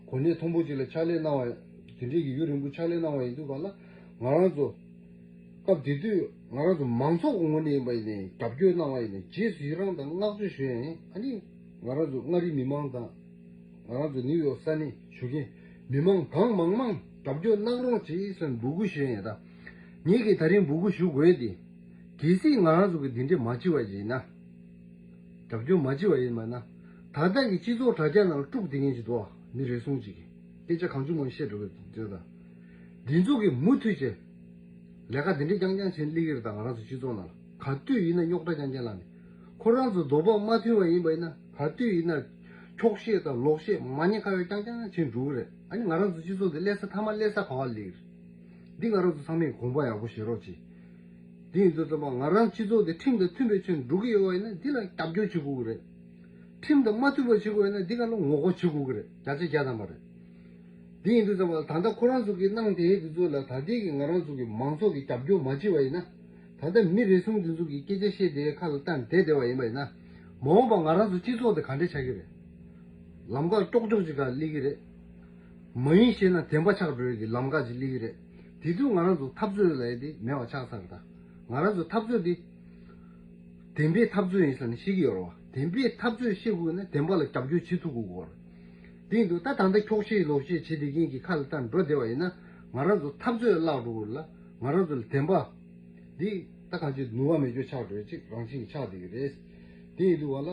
གོ་གནས་མཐོན་པོ་ཅིག་ལ་ཕྱག་ལས་གནང་བ་འདི་འདྲས་ཀྱི་ཡུན་རིང་པོ་ཕྱག་ལས་གནང་བ་ཡིན་དུས་གང་ལ་ང་རང་ཚོ་སྐབས་དེ་དུས་ང་རང་ཚོ་མང་ཚོགས་ཀྱི་ངོས་ནས་ཡིན་པ་ཡིན་ནའི་རྒྱབ་སྐྱོར་གནང་བ་ཡིན་ནའི་རྗེས་སུ་ཡི་རང་དང་བསྔགས་བརྗོད་ཞུ་ཡ་ཡིན། ཨ་ནི་ང་རང་ཚོ་མངའ་རིས་མི་མང་དང་ང་རང་ཚོ་ནིའུ་ཡོག་ས་གནས་བཞུགས་མཁན་མི་མང་གང་མང་མང་རྒྱབ་སྐྱོར་གནང་རོགས་བྱེད་ཟེར་འབོད་སྐུལ་ཞུ་ཡ་ཡིན། ད་ངེད་ཀྱིས་ད་རིང་འབོད་སྐུལ་ཞུ་དགོས་ཏེ་གལ་སྲིད་ང་རང་ཚོ་གི་འདི་འདྲས་མ་བྱེད་པ་ཡིན་ན། རྒྱབ་སྐྱོར་མ་བྱེད་པ་ཡིན་པ་ན། ད་ལྟ་གི་སྤྱི་ཚོགས་དྲ་རྒྱ་ནང་ལ་དཀྲུག་བསྡད་མཁན་ཞིག་འདུག་མི་རེ་ཟུང་ཅིག་གིས་སྐད་ཆ་གང་བྱུང་མང་བཤད་འགྲོ་གི་འདུག་ད་འདི་ཚོ་གིས་མུ་མཐུད་བྱས་ལས་ཀ་འདི་འདྲས་རྐྱང་རྐྱང་བྱས་སླེབས་ཀྱི་རེད། ད་ང་རང་ཚོ་སྤྱི་ཚོགས་ནང་ལ་ག་དུས་ཡིན་ན་རྙོག་དྲ་རྐྱང་རྐྱང་ལངས་ནས་ཁོ་རང་ཚོ་འདོད་པ་མ་མཐུན་པ་ཡིན་པ་ཡིན་ན་ག་དུས་ཡིན་ན་འཁྱོག་བཤད་དང་ལོག་བཤད་མ་ཉེས་ཁ་གཡོགས་རྐྱང་རྐྱང་བྱས་འགྲོ་གི་རེད། ཨ་ནི་ང་རང་ཚོ་སྤྱི་ཚོགས་འདི་སླེབས་ས་མཐའ་མ་སླེབས་ས་ག་བ་སླེབས་ཀྱི་རེད། འདི་ང་རང་ཚོ་ཚང་མས་དགོངས་པ་ཡག་པོ་བཞེས་རོགས་གྱིས། དེ་ཡིན་དུས་ཙམ་པ་ང་རང་སྤྱི་ཚོགས་དེ་ཁྲིམས་དང་མཐུན་པའི་ཆེད་འགྲོ་གི་ཡོད་པ་ཡིན་ན་འདི་ལ་རྒྱབ་སྐྱོར་བྱེད་དགོས་ཀྱི་རེད། ཁྲིམས་དང་མ་མཐུན་པ་བྱེད་དགོས་ན་འདི་ག་ལ་ངོ་རྒོལ་བྱེད་དགོས་ཀྱི་རེད། བརྒྱ་ཆ་བརྒྱ་ཐམ་པ་རེད། འདི་ཡིན་དུས་ཙམ་པ་ལ་ད་ལྟ་ཁོ་རང་ཚོ་གིས་གནང་དེ་དེ་ཚོ་ལ་ད་ལྟའི་གི་ང་རང་ཚོ་གི་མང་ཚོགས་ཀྱི་རྒྱབ་སྐྱོར་མ་བྱས་པ་ཡིན་ན། ད་ལྟ་མི་རེ་ཟུང་དེ་ཚོ་གིས་སྐད་ཆ་བཤད་དེ་ཁ་ལ་བཏང་བསྡད་བསྡད་པ་ཡིན་པ་ཡིན་ན། མ་འོངས་པ་ང་རང་ཚོ་སྤྱི་ཚོགས་དེ་ག་འདྲ་ཆགས་ཀྱི་རེད། ལམ་ཁ་ཀྱོག་ཀྱོག་ཅིག་ག་སླེབས་ཀྱི་རེད། མ་ཡིན་ཞེ་ན་བདེན་པ་ཆགས་འགྲོ་ཡི་གི་ལམ་ཁ་ཅིག་སླེབས་ཀྱི་རེད། དེ་དུས་ང་རང་ཚོ་འཐབ་རྩོད་ལབ་ཡ་དེ་མེད་པ་ཆགས་ཚར་ད། ང་རང་ཚོ་འཐབ་རྩོད་དེ་བདེན་པའི་འཐབ་རྩོད་ཡིན་ཟེར་ནས་བཤད་ཀྱི་ཡོད་རེད་བ། བདེན་པའི་འཐབ་རྩོད་བཤད་དགོས་ན་བདེན་པ་ལ་རྒྱབ་སྐྱོར་བྱེད་ཐུབ་དགོས་ཀྱི་ཡོད་རེད། དེ་ཡིན་དུས་ད་ད་ལྟ་འཁྱོག་བཤད་ལོག་བཤད་བྱེད་བསྡད་མཁན་གྱི་ཁ་ལ་བཏང་འགྲོ་བསྡད་པ་ཡིན་ན། ང་རང་ཚོ་འཐབ་རྩོད་བརླག་འགྲོ་གི་རེད་ལ། ང་རང་ཚོ་ལ་བདེན་པ་འདི་ད་གང་ཅི་ནུས་པ་མེད་རྒྱུ་ཆགས་འགྲོ་ཡ་ཅིག་རང་བཞིན་གྱི་ཆགས་བསྡད་ཀྱི་རེད། དེ་ཡིན་དུས་བ་ལ།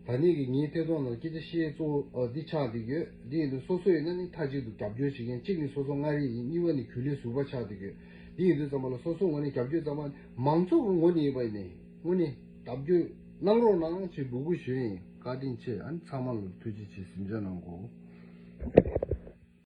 ད་ནས་ཀྱི་ངའི་ཐད་གཏོང་ནང་སྐད་ཆ་བཤད་གཙོ་བོ་འདི་ཆགས་བསྡད་ཀྱི་ཡོད། དེ་ཡིན་དུས་སོ་སོ་ཡིན་ན་ནི་མཐའ་གཅིག་ཏུ་རྒྱབ་སྐྱོར་བྱེད་མཁན་གཅིག་ནི་སོ་སོ་མངའ་རིས་ཡིན། གཉིས་པ་ནི་གུས་ལས་ཟུར་པ་ཆགས་བསྡད་ཀྱི་ཡོད། དེ་ཡིན་དུས་ཙམ་པ་ལ་སོ་སོ་ངོས་ནས་རྒྱབ་སྐྱོར་ཙམ་པ་མང་ཚོགས་ཀྱི་ངོས་ནས་ཡིན་པ་ཡིན་ནའི་ངོས་ནས་རྒྱབ་སྐྱོར་གནང་རོགས་གནང་ཞེས་འབོད་སྐུལ་ཞུ་ཡ་ཡིན། བཀའ་དྲིན་ཆེ། ཨ་ནི་ཚང་མ་ལ་ཐུགས་རྗེ་ཆེ། གཟིམ་འཇག་གནང་གོ།